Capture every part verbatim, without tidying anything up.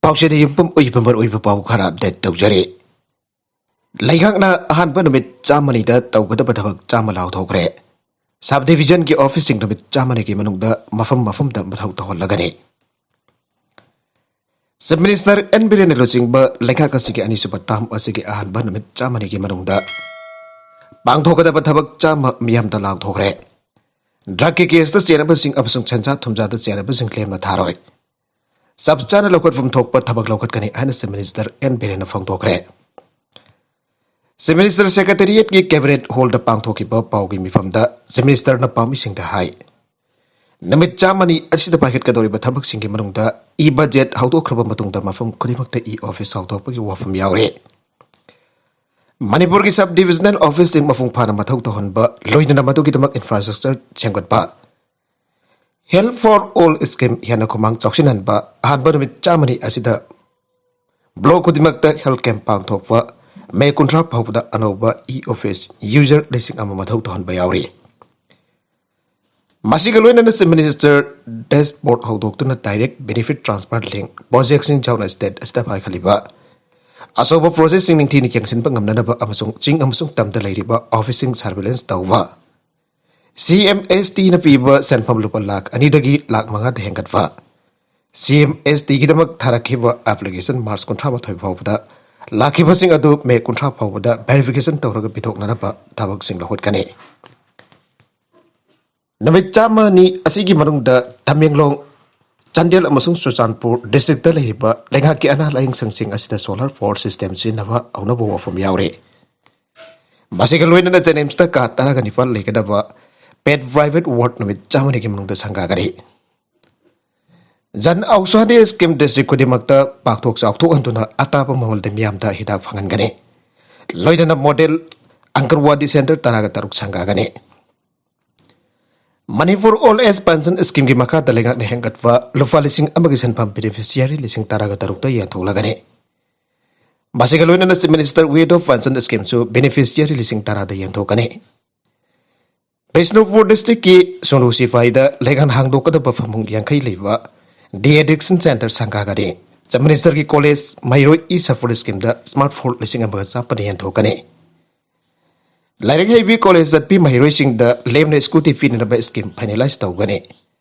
ꯄꯥꯎꯆꯦꯗ ꯌꯨꯝꯐꯝ ꯑꯣꯏꯕ ꯃꯔꯨꯑꯣꯏꯕ ꯄꯥꯎ ꯈꯔ ꯑꯞꯗꯦꯠ ꯇꯧꯖꯔꯤ꯫ ꯂꯩꯉꯥꯛꯅ ꯑꯍꯥꯟꯕ ꯅꯨꯃꯤꯠ ꯆꯥꯝꯃꯅꯤꯗ ꯇꯧꯒꯗꯕ ꯊꯕꯛ ꯆꯥꯝꯃ ꯂꯥꯎꯊꯣꯛꯈ꯭ꯔꯦ꯫ ꯁꯕ ꯗꯤꯕꯤꯖꯟꯒꯤ ꯑꯣꯐꯤꯁꯁꯤꯡ ꯅꯨꯃꯤꯠ ꯆꯥꯝꯃꯅꯤꯒꯤ ꯃꯅꯨꯡꯗ ꯃꯐꯝ ꯃꯐꯝꯗ ꯃꯊꯧ ꯇꯧꯍꯜꯂꯒꯅꯤ꯫ ꯆꯤꯐ ꯃꯤꯅꯤꯁꯇꯔ ꯑꯦꯟ ꯕꯤꯔꯦꯟꯅ ꯂꯨꯆꯤꯡꯕ ꯂꯩꯉꯥꯛ ꯑꯁꯤꯒꯤ ꯑꯅꯤꯁꯨꯕ ꯇꯥꯔꯝ ꯑꯁꯤꯒꯤ ꯑꯍꯥꯟꯕ ꯅꯨꯃꯤꯠ ꯆꯥꯝꯃꯅꯤꯒꯤ ꯃꯅꯨꯡꯗ ꯄꯥꯡꯊꯣꯛꯀꯗꯕ ꯊꯕꯛ ꯆꯥꯝꯃ ꯃꯤꯌꯥꯝꯗ ꯂꯥꯎꯊꯣꯛꯈ꯭ꯔꯦ꯫ ꯗ꯭ꯔꯒꯀꯤ ꯀꯦꯁꯇ ꯆꯦꯟꯅꯕꯁꯤꯡ ꯑꯃꯁꯨꯡ ꯁꯦꯟꯖꯥ ꯊꯨꯝꯖꯥꯗ ꯆꯦꯟꯅꯕꯁꯤꯡ ꯂꯦꯝꯅ ꯊꯥꯔꯣꯏ꯫ ꯆꯞ ꯆꯥꯅ ꯂꯧꯈꯠꯐꯝ ꯊꯣꯛꯄ ꯊꯕꯛ ꯂꯧꯈꯠꯀꯅꯤ ꯍꯥꯏꯅ ꯆꯤꯐ ꯃꯤꯅꯤꯁꯇꯔ ꯑꯦꯟ ꯕꯤꯔꯦꯟꯅ ꯐꯣꯡꯗꯣꯛꯈ꯭ꯔꯦ꯫ ꯆꯤꯐ ꯃꯤꯅꯤꯁꯇꯔ ꯁꯦꯀ꯭ꯔꯦꯇꯦꯔꯤꯌꯦꯠꯀꯤ ꯀꯦꯕꯤꯅꯦꯠ ꯍꯣꯜꯗ ꯄꯥꯡꯊꯣꯛꯈꯤꯕ ꯄꯥꯎꯒꯤ ꯃꯤꯐꯝꯗ ꯆꯤꯐ ꯃꯤꯅꯤꯁꯇꯔꯅ ꯄꯥꯎꯃꯤꯁꯤꯡꯗ ꯍꯥꯏ, ꯅꯨꯃꯤꯠ ꯆꯥꯝꯃꯅꯤ ꯑꯁꯤꯗ ꯄꯥꯏꯈꯠꯀꯗꯧꯔꯤꯕ ꯊꯕꯛꯁꯤꯡꯒꯤ ꯃꯅꯨꯡꯗ ꯏ ꯕꯖꯦꯠ ꯍꯧꯗꯣꯛꯈ꯭ꯔꯕ ꯃꯇꯨꯡꯗ ꯃꯐꯝ ꯈꯨꯗꯤꯡꯃꯛꯇ ꯏ ꯑꯣꯐꯤꯁ ꯍꯧꯗꯣꯛꯄꯒꯤ ꯋꯥꯐꯝ ꯌꯥꯎꯔꯤ꯫ ꯃꯅꯤꯄꯨꯔꯒꯤ ꯁꯕ ꯗꯤꯕꯤꯖꯅꯦꯜ ꯑꯣꯐꯤꯁꯁꯤꯡ ꯃꯄꯨꯡ ꯐꯥꯅ ꯃꯊꯧ ꯇꯧꯍꯟꯕ, ꯂꯣꯏꯅꯅ ꯃꯗꯨꯒꯤꯗꯃꯛ ꯏꯟꯐ꯭ꯔꯥꯁ꯭ꯇ꯭ꯔꯛꯆꯔ ꯁꯦꯝꯒꯠꯄ, ꯍꯦꯜꯊ ꯐꯣꯔ ꯑꯣꯜ ꯁ꯭ꯀꯤꯝ ꯍꯦꯟꯅ ꯈꯨꯃꯥꯡ ꯆꯥꯎꯁꯤꯟꯍꯟꯕ, ꯑꯍꯥꯟꯕ ꯅꯨꯃꯤꯠ ꯆꯥꯝꯃꯅꯤ ꯑꯁꯤꯗ ꯕ꯭ꯂꯣꯛ ꯈꯨꯗꯤꯡꯃꯛꯇ ꯍꯦꯜꯊ ꯀꯦꯝꯞ ꯄꯥꯡꯊꯣꯛꯄ, ꯃꯦ ꯀꯨꯟꯊ꯭ꯔꯥ ꯐꯥꯎꯕꯗ ꯑꯅꯧꯕ ꯏ ꯑꯣꯐꯤꯁ ꯌꯨꯖꯔ ꯂꯤꯁꯤꯡ ꯑꯃ ꯃꯊꯧ ꯇꯧꯍꯟꯕ ꯌꯥꯎꯔꯤ꯫ ꯃꯁꯤꯒ ꯂꯣꯏꯅꯅ ꯆꯤꯐ ꯃꯤꯅꯤꯁꯇꯔ ꯗꯦꯁꯕꯣꯔꯗ ꯍꯧꯗꯣꯛꯇꯨꯅ ꯗꯥꯏꯔꯦꯛ ꯕꯦꯅꯤꯐꯤꯠ ꯇ꯭ꯔꯥꯟꯁꯐꯔ ꯂꯤꯡ ꯄ꯭ꯔꯣꯖꯦꯛꯁꯤꯡ ꯌꯥꯎꯅ ꯁ꯭ꯇꯦꯠ ꯑꯁꯤꯗ ꯄꯥꯏꯈꯠꯂꯤꯕ ꯑꯆꯧꯕ ꯄ꯭ꯔꯣꯖꯦꯛꯁꯤꯡ ꯅꯤꯡꯊꯤꯅ ꯌꯦꯡꯁꯤꯟꯕ ꯉꯝꯅꯅꯕ ꯑꯃꯁꯨꯡ ꯆꯤꯡ ꯑꯃꯁꯨꯡ ꯇꯝꯗ ꯂꯩꯔꯤꯕ ꯑꯣꯐꯤꯁꯁꯤꯡ ꯁꯔꯚꯤꯂꯦꯟꯁ ꯇꯧꯕ, ꯁꯤ ꯑꯦꯝ ꯑꯦꯁ ꯇꯤꯅ ꯄꯤꯕ ꯁꯦꯟꯐꯝ ꯂꯨꯄꯥ ꯂꯥꯈ ꯑꯅꯤꯗꯒꯤ ꯂꯥꯈ ꯃꯉꯥꯗ ꯍꯦꯟꯒꯠꯄ, ꯁꯤ ꯑꯦꯝ ꯑꯦꯁ ꯇꯤꯒꯤꯗꯃꯛ ꯊꯥꯔꯛꯈꯤꯕ ꯑꯦꯄ꯭ꯂꯤꯀꯦꯁꯟ ꯃꯥꯔꯆ ꯀꯨꯟꯊ꯭ꯔꯥ ꯃꯥꯊꯣꯏ ꯐꯥꯎꯕꯗ ꯂꯥꯛꯈꯤꯕꯁꯤꯡ ꯑꯗꯨ ꯃꯦ ꯀꯨꯟꯊ꯭ꯔꯥ ꯐꯥꯎꯕꯗ ꯚꯦꯔꯤꯐꯤꯀꯦꯁꯟ ꯇꯧꯔꯒ ꯄꯤꯊꯣꯛꯅꯅꯕ ꯊꯕꯛꯁꯤꯡ ꯂꯧꯈꯠꯀꯅꯤ꯫ ꯅꯨꯃꯤꯠ ꯆꯥꯝꯃꯅꯤ ꯑꯁꯤꯒꯤ ꯃꯅꯨꯡꯗ ꯇꯃꯦꯡꯂꯣꯡ, ꯆꯥꯟꯗꯦꯜ ꯑꯃꯁꯨꯡ ꯆꯨꯔꯆꯥꯟꯄꯨꯔ ꯗꯤꯁꯇ꯭ꯔꯤꯛꯇ ꯂꯩꯔꯤꯕ ꯂꯩꯉꯥꯛꯀꯤ ꯑꯅꯥ ꯂꯥꯏꯌꯦꯡ ꯁꯪꯁꯤꯡ ꯑꯁꯤꯗ ꯁꯣꯂꯔ ꯄꯥꯋꯔ ꯁꯤꯁꯇꯦꯝ ꯁꯤꯖꯤꯟꯅꯕ ꯍꯧꯅꯕ ꯋꯥꯐꯝ ꯌꯥꯎꯔꯤ꯫ ꯃꯁꯤꯒ ꯂꯣꯏꯅꯅ ꯖꯦꯅꯤꯝꯁꯇ ꯀꯥ ꯇꯔꯥꯒ ꯅꯤꯄꯥꯜ ꯂꯩꯒꯗꯕ ꯄꯦꯠ ꯄ꯭ꯔꯥꯏꯚꯦꯠ ꯋꯥꯔꯗ ꯅꯨꯃꯤꯠ ꯆꯥꯝꯃꯅꯤꯒꯤ ꯃꯅꯨꯡꯗ ꯁꯪꯒꯥꯒꯅꯤ꯫ ꯖꯟ ꯑꯧꯁꯥꯙꯤ ꯁ꯭ꯀꯤꯝ ꯗꯤꯁꯇ꯭ꯔꯤꯛ ꯈꯨꯗꯤꯡꯃꯛꯇ ꯄꯥꯛꯊꯣꯛ ꯆꯥꯎꯊꯣꯛꯍꯟꯗꯨꯅ ꯑꯇꯥꯕ ꯃꯃꯜꯗ ꯃꯤꯌꯥꯝꯗ ꯍꯤꯗꯥꯛ ꯐꯪꯍꯟꯒꯅꯤ꯫ ꯂꯣꯏꯅꯅ ꯃꯣꯗꯦꯜ ꯑꯪꯒꯟꯋꯥꯗꯤ ꯁꯦꯟꯇꯔ ꯇꯔꯥꯒ ꯇꯔꯨꯛ ꯁꯪꯒꯥꯒꯅꯤ꯫ ꯃꯅꯤꯄꯨꯔ ꯑꯣꯜ ꯑꯦꯖ ꯄꯦꯟꯁꯟ ꯁ꯭ꯀꯤꯝꯒꯤ ꯃꯈꯥꯗ ꯂꯩꯉꯥꯛꯅ ꯍꯦꯟꯒꯠꯄ ꯂꯨꯄꯥ ꯂꯤꯁꯤꯡ ꯑꯃꯒꯤ ꯁꯦꯟꯐꯝ ꯕꯦꯅꯤꯐꯤꯁꯤꯌꯥꯔꯤ ꯂꯤꯁꯤꯡ ꯇꯔꯥꯒ ꯇꯔꯨꯛꯇ ꯌꯦꯟꯊꯣꯛꯂꯒꯅꯤ꯫ ꯃꯁꯤꯒ ꯂꯣꯏꯅꯅ ꯆꯤꯐ ꯃꯤꯅꯤꯁꯇꯔ ꯋꯤꯗꯣ ꯄꯦꯟꯁꯟ ꯁ꯭ꯀꯤꯝꯁꯨ ꯕꯦꯅꯤꯐꯤꯁꯤꯌꯥꯔꯤ ꯂꯤꯁꯤꯡ ꯇꯔꯥꯗ ꯌꯦꯟꯊꯣꯛꯀꯅꯤ꯫ ꯕꯤꯁꯅꯨꯄꯨꯔ ꯗꯤꯁꯇ꯭ꯔꯤꯛꯀꯤ ꯁꯣꯅꯨ ꯁꯤꯐꯥꯏꯗ ꯂꯩꯉꯥꯛꯅ ꯍꯥꯡꯗꯣꯛꯀꯗꯕ ꯐꯃꯨꯡ ꯌꯥꯡꯈꯩ ꯂꯩꯕ ꯗꯤ ꯑꯦꯗꯤꯛꯁꯟ ꯁꯦꯟꯇꯔ ꯁꯪꯒꯥꯒꯅꯤ꯫ ꯆꯤꯐ ꯃꯤꯅꯤꯁꯇꯔꯒꯤ ꯀꯣꯂꯦꯖ ꯃꯍꯩꯔꯣꯏ ꯏ ꯁꯐꯨꯔ ꯁ꯭ꯀꯤꯝꯗ ꯁ꯭ꯃꯥꯔꯠ ꯐꯣꯟ ꯂꯤꯁꯤꯡ ꯑꯃꯒ ꯆꯥꯄꯟ ꯍꯦꯟꯗꯣꯛꯀꯅꯤ꯫ ꯂꯥꯏꯔꯤꯛ ꯍꯩꯕꯤ ꯀꯣꯂꯦꯖ ꯆꯠꯄꯤ ꯃꯍꯩꯔꯣꯏꯁꯤꯡꯗ ꯂꯦꯝꯅ ꯁ꯭ꯀꯨꯇꯤ ꯄꯤꯅꯅꯕ ꯁ꯭ꯀꯤꯝ ꯐꯥꯏꯅꯦꯂꯥꯏꯁ ꯇꯧꯒꯅꯤ꯫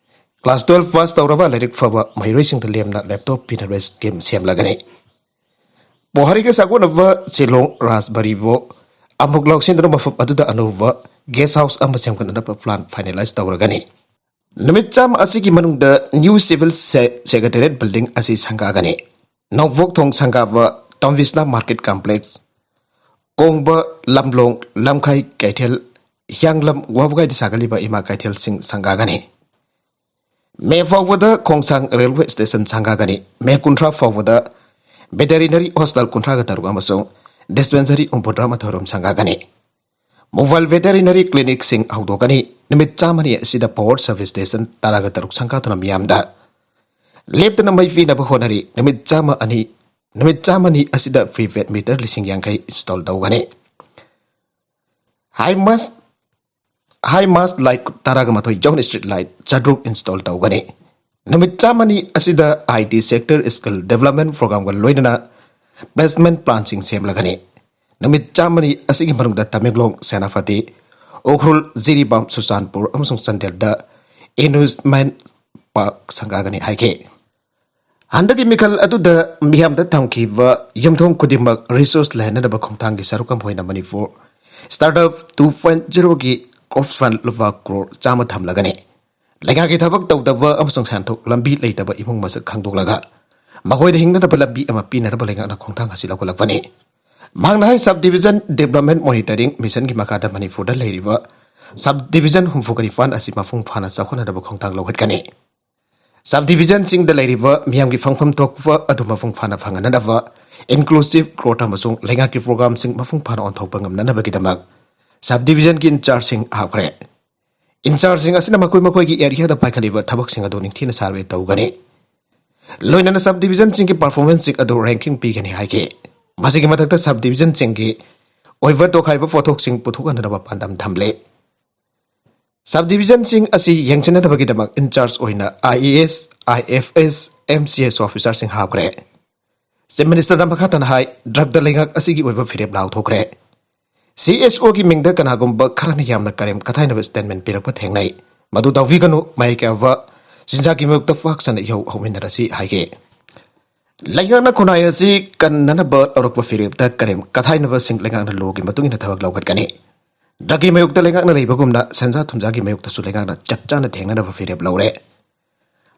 ꯀ꯭ꯂꯥꯁ ꯇꯨꯌꯦꯜꯐ ꯄꯥꯁ ꯇꯧꯔꯕ ꯂꯥꯏꯔꯤꯛ ꯐꯕ ꯃꯍꯩꯔꯣꯏꯁꯤꯡꯗ ꯂꯦꯝꯅ ꯂꯦꯞꯇꯣꯞ ꯄꯤꯅꯕ ꯁ꯭ꯀꯤꯝ ꯁꯦꯝꯂꯒꯅꯤ꯫ ꯄꯣꯍꯥꯔꯤꯒ ꯁꯥꯒꯣꯟꯅꯕ ꯁꯤꯂꯣꯡ ꯔꯥꯖꯕꯥꯔꯤꯕꯨ ꯑꯃꯨꯛ ꯂꯧꯁꯤꯟꯗꯨꯅ ꯃꯐꯝ ꯑꯗꯨꯗ ꯑꯅꯧꯕ ꯒꯦꯁ ꯍꯥꯎꯁ ꯑꯃ ꯁꯦꯝꯒꯠꯅꯅꯕ ꯄ꯭ꯂꯥꯟ ꯐꯥꯏꯅꯦꯂꯥꯏꯁ ꯇꯧꯔꯒꯅꯤ꯫ ꯅꯨꯃꯤꯠ ꯆꯥꯝꯃ ꯑꯁꯤꯒꯤ ꯃꯅꯨꯡꯗ ꯅ꯭ꯌꯨ ꯁꯤꯚꯤꯜ ꯁꯦ-, ꯁꯦꯀ꯭ꯔꯦꯇꯦꯔꯤꯌꯦꯠ ꯕꯤꯜꯗꯤꯡ ꯑꯁꯤ ꯁꯪꯒꯥꯒꯅꯤ꯫ ꯅꯣꯡꯄꯣꯛ ꯊꯣꯡ ꯁꯪꯒꯥꯕ ꯇꯣꯝꯕꯤꯁꯅꯥ ꯃꯥꯔꯀꯦꯠ ꯀꯝꯄ꯭ꯂꯦꯛꯁ, ꯀꯣꯡꯕ, ꯂꯝꯂꯣꯡ, ꯂꯝꯈꯥꯏ ꯀꯩꯊꯦꯜ, ꯍꯤꯌꯥꯡꯂꯝ ꯋꯥꯕꯒꯥꯏꯗ ꯁꯥꯒꯠꯂꯤꯕ ꯏꯃꯥ ꯀꯩꯊꯦꯜꯁꯤꯡ ꯁꯪꯒꯥꯒꯅꯤ꯫ ꯃꯦ ꯐꯥꯎꯕꯗ ꯈꯣꯡꯁꯥꯡ ꯔꯦꯜꯋꯦ ꯁ꯭ꯇꯦꯁꯟ ꯁꯪꯒꯥꯒꯅꯤ꯫ ꯃꯦ ꯀꯨꯟꯊ꯭ꯔꯥ ꯐꯥꯎꯕꯗ ꯚꯦꯇꯦꯔꯤꯅꯔꯤ ꯍꯣꯁꯄꯤꯇꯥꯜ ꯀꯨꯟꯊ꯭ꯔꯥꯒ ꯇꯔꯨꯛ ꯑꯃꯁꯨꯡ ꯗꯤꯁꯄꯦꯟꯁꯔꯤ ꯍꯨꯝꯐꯨꯇꯔꯥ ꯃꯊꯣꯏꯔꯣꯝ ꯁꯪꯒꯥꯒꯅꯤ꯫ Mobile veterinary ꯀ꯭ꯂꯤꯅꯤꯛꯁꯤꯡ ꯍꯧꯗꯣꯛꯀꯅꯤ꯫ ꯅꯨꯃꯤꯠ ꯆꯥꯝꯃꯅꯤ ꯑꯁꯤꯗ ꯄꯋꯥꯔ ꯁꯕ ꯁ꯭ꯇꯦꯁꯟ ꯇꯔꯥꯒ ꯇꯔꯨꯛ ꯁꯪꯒꯥꯗꯨꯅ ꯃꯤꯌꯥꯝꯗ ꯂꯦꯞꯇꯅ ꯃꯩ ꯄꯤꯅꯕ ꯍꯣꯠꯅꯔꯤ꯫ ꯅꯨꯃꯤꯠ ꯆꯥꯝꯃ ꯑꯅꯤ, ꯅꯨꯃꯤꯠ ꯆꯥꯝꯃꯅꯤ ꯑꯁꯤꯗ ꯄ꯭ꯔꯤꯄꯦꯗ ꯃꯤꯇꯔ ꯂꯤꯁꯤꯡ ꯌꯥꯡꯈꯩ ꯏꯟꯁꯇꯣꯜ ꯇꯧꯒꯅꯤ꯫ ꯍꯥꯏ ꯃꯥꯁ, ꯍꯥꯏ ꯃꯥꯁ ꯂꯥꯏꯠ ꯇꯔꯥꯒ ꯃꯥꯊꯣꯏ, ꯌꯣꯟ ꯁ꯭ꯇ꯭ꯔꯤꯠ ꯂꯥꯏꯠ ꯆꯥꯇ꯭ꯔꯨꯛ ꯏꯟꯁꯇꯣꯜ ꯇꯧꯒꯅꯤ꯫ ꯅꯨꯃꯤꯠ ꯆꯥꯝꯃꯅꯤ ꯑꯁꯤꯗ ꯑꯥꯏ ꯇꯤ ꯁꯦꯛꯇꯔ ꯁ꯭ꯀꯤꯜ ꯗꯦꯕꯂꯞꯃꯦꯟ ꯄ꯭ꯔꯣꯒ꯭ꯔꯥꯝꯒ ꯂꯣꯏꯅꯅ ꯄ꯭ꯂꯦꯁꯃꯦꯟ ꯄ꯭ꯂꯥꯟꯁꯤꯡ ꯁꯦꯝꯂꯒꯅꯤ꯫ ꯅꯨꯃꯤꯠ ꯆꯥꯝꯃꯅꯤ ꯑꯁꯤꯒꯤ ꯃꯅꯨꯡꯗ ꯇꯃꯦꯡꯂꯣꯡ, ꯁꯦꯅꯥꯄꯇꯤ, ꯎꯈ꯭ꯔꯨꯜ, ꯖꯤꯔꯤꯕꯥꯝ, ꯆꯨꯔꯆꯥꯟꯄꯨꯔ ꯑꯃꯁꯨꯡ ꯆꯥꯟꯗꯦꯜꯗ ꯑꯦꯃ꯭ꯌꯨꯖꯃꯦꯟ ꯄꯥꯔꯛ ꯁꯪꯒꯥꯒꯅꯤ ꯍꯥꯏꯈꯤ꯫ ꯍꯟꯗꯛꯀꯤ ꯃꯤꯈꯜ ꯑꯗꯨꯗ ꯃꯤꯌꯥꯝꯗ ꯊꯝꯈꯤꯕ ꯌꯨꯝꯊꯣꯡ ꯈꯨꯗꯤꯡꯃꯛ ꯔꯤꯁꯣꯔꯁ ꯂꯩꯍꯟꯅꯅꯕ ꯈꯣꯡꯊꯥꯡꯒꯤ ꯁꯔꯨꯛ ꯑꯃ ꯑꯣꯏꯅ Manipur start up two point ꯖꯤꯔꯣꯒꯤ ꯀꯣꯔꯄꯁ ꯐꯟ ꯂꯨꯄꯥ ꯀ꯭ꯔꯣꯔ ꯆꯥꯝꯃ ꯊꯝꯂꯒꯅꯤ꯫ ꯂꯩꯉꯥꯛꯀꯤ ꯊꯕꯛ ꯇꯧꯗꯕ ꯑꯃꯁꯨꯡ ꯁꯦꯟꯊꯣꯛ ꯂꯝꯕꯤ ꯂꯩꯇꯕ ꯏꯃꯨꯡ ꯃꯁꯛ ꯈꯪꯗꯣꯛꯂꯒ ꯃꯈꯣꯏꯗ ꯍꯤꯡꯅꯅꯕ ꯂꯝꯕꯤ ꯑꯃ ꯄꯤꯅꯅꯕ ꯂꯩꯉꯥꯛꯅ ꯈꯣꯡꯊꯥꯡ ꯑꯁꯤ ꯂꯧꯈꯠꯂꯛꯄꯅꯤ꯫ ꯃꯍꯥꯛꯅ ꯍꯥꯏ, ꯁꯕ ꯗꯤꯕꯤꯖꯟ ꯗꯦꯕꯂꯞꯃꯦꯟ ꯃꯣꯅꯤꯇꯔꯤꯡ ꯃꯤꯁꯟꯒꯤ ꯃꯈꯥꯗ ꯃꯅꯤꯄꯨꯔꯗ ꯂꯩꯔꯤꯕ ꯁꯕ ꯗꯤꯕꯤꯖꯟ ꯍꯨꯝꯐꯨꯒ ꯅꯤꯄꯥꯟ ꯑꯁꯤ ꯃꯄꯨꯡ ꯐꯥꯅ ꯆꯥꯎꯈꯠꯅꯅꯕ ꯈꯣꯡꯊꯥꯡ ꯂꯧꯈꯠꯀꯅꯤ꯫ ꯁꯕ ꯗꯤꯕꯤꯖꯟꯁꯤꯡꯗ ꯂꯩꯔꯤꯕ ꯃꯤꯌꯥꯝꯒꯤ ꯐꯪꯐꯝ ꯊꯣꯛꯄ ꯑꯗꯨ ꯃꯄꯨꯡ ꯐꯥꯅ ꯐꯪꯍꯟꯅꯅꯕ, ꯏꯟꯀ꯭ꯂꯨꯁꯤꯚ ꯒ꯭ꯔꯣꯊ ꯑꯃꯁꯨꯡ ꯂꯩꯉꯥꯛꯀꯤ ꯄ꯭ꯔꯣꯒ꯭ꯔꯥꯝꯁꯤꯡ ꯃꯄꯨꯡ ꯐꯥꯅ ꯑꯣꯟꯊꯣꯛꯄ ꯉꯝꯅꯅꯕꯒꯤꯗꯃꯛ ꯁꯕ ꯗꯤꯕꯤꯖꯟꯒꯤ ꯏꯟꯆꯥꯔꯖꯁꯤꯡ ꯍꯥꯞꯈ꯭ꯔꯦ꯫ ꯏꯟꯆꯥꯔꯖꯁꯤꯡ ꯑꯁꯤꯅ ꯃꯈꯣꯏ ꯃꯈꯣꯏꯒꯤ ꯑꯦꯔꯤꯌꯥꯗ ꯄꯥꯏꯈꯠꯂꯤꯕ ꯊꯕꯛꯁꯤꯡ ꯑꯗꯨ ꯅꯤꯡꯊꯤꯅ ꯁꯥꯔꯚꯦ ꯇꯧꯒꯅꯤ꯫ ꯂꯣꯏꯅꯅ ꯁꯕ ꯗꯤꯕꯤꯖꯟꯁꯤꯡꯒꯤ ꯄꯔꯐꯣꯔꯃꯦꯟꯁꯁꯤꯡ ꯑꯗꯨ ꯔꯦꯡꯀꯤꯡ ꯄꯤꯒꯅꯤ ꯍꯥꯏꯈꯤ꯫ ꯃꯁꯤꯒꯤ ꯃꯊꯛꯇ ꯁꯕ ꯗꯤꯕꯤꯖꯟꯁꯤꯡꯒꯤ ꯑꯣꯏꯕ ꯇꯣꯈꯥꯏꯕ ꯄꯣꯠꯊꯣꯛꯁꯤꯡ ꯄꯨꯊꯣꯛꯍꯟꯅꯅꯕ ꯄꯥꯟꯗꯝ ꯊꯝꯂꯦ꯫ ꯁꯕ ꯗꯤꯕꯤꯖꯟꯁꯤꯡ ꯑꯁꯤ ꯌꯦꯡꯁꯤꯟꯅꯅꯕꯒꯤꯗꯃꯛ ꯏꯟꯆꯥꯔꯖ ꯑꯣꯏꯅ I A S, I F S, M C S ꯑꯣꯐꯤꯁꯥꯔꯁꯤꯡ ꯍꯥꯞꯈ꯭ꯔꯦ꯫ Chief ꯃꯤꯅꯤꯁꯇꯔꯅ ꯃꯈꯥ ꯇꯥꯅ ꯍꯥꯏ, ꯗ꯭ꯔꯒꯇ ꯂꯩꯉꯥꯛ ꯑꯁꯤꯒꯤ ꯑꯣꯏꯕ ꯐꯤꯔꯦꯞ ꯂꯥꯎꯊꯣꯛꯈ꯭ꯔꯦ꯫ ꯁꯤ ꯑꯦꯁ ꯑꯣꯒꯤ ꯃꯤꯡꯗ ꯀꯅꯥꯒꯨꯝꯕ ꯈꯔꯅ ꯌꯥꯝꯅ ꯀꯔꯦꯝ ꯀꯊꯥꯏꯅꯕ ꯁ꯭ꯇꯦꯠꯃꯦꯟ ꯄꯤꯔꯛꯄ ꯊꯦꯡꯅꯩ꯫ ꯃꯗꯨ ꯇꯧꯕꯤꯒꯅꯨ, ꯃꯥꯏꯀꯩ ꯑꯃ ꯆꯤꯟꯖꯥꯛꯀꯤ ꯃꯥꯌꯣꯛꯇ ꯄꯥꯛ ꯁꯟꯅ ꯏꯍꯧ ꯍꯧꯃꯤꯟꯅꯔꯁꯤ ꯍꯥꯏꯒꯦ꯫ ꯂꯩꯉꯥꯛꯅ ꯈꯨꯟꯅꯥꯏ ꯑꯁꯤ ꯀꯟꯅꯅꯕ ꯂꯧꯔꯛꯄ ꯐꯤꯔꯦꯞꯇ ꯀꯔꯦꯝ ꯀꯊꯥꯏꯅꯕꯁꯤꯡ ꯂꯩꯉꯥꯛꯅ ꯂꯣꯒꯤ ꯃꯇꯨꯡ ꯏꯟꯅ ꯊꯕꯛ ꯂꯧꯈꯠꯀꯅꯤ꯫ ꯗ꯭ꯔꯒꯀꯤ ꯃꯥꯌꯣꯛꯇ ꯂꯩꯉꯥꯛꯅ ꯂꯩꯕꯒꯨꯝꯅ ꯁꯦꯟꯖꯥ ꯊꯨꯝꯖꯥꯒꯤ ꯃꯥꯌꯣꯛꯇꯁꯨ ꯂꯩꯉꯥꯛꯅ ꯆꯞ ꯆꯥꯅ ꯊꯦꯡꯅꯅꯕ ꯐꯤꯔꯦꯞ ꯂꯧꯔꯦ꯫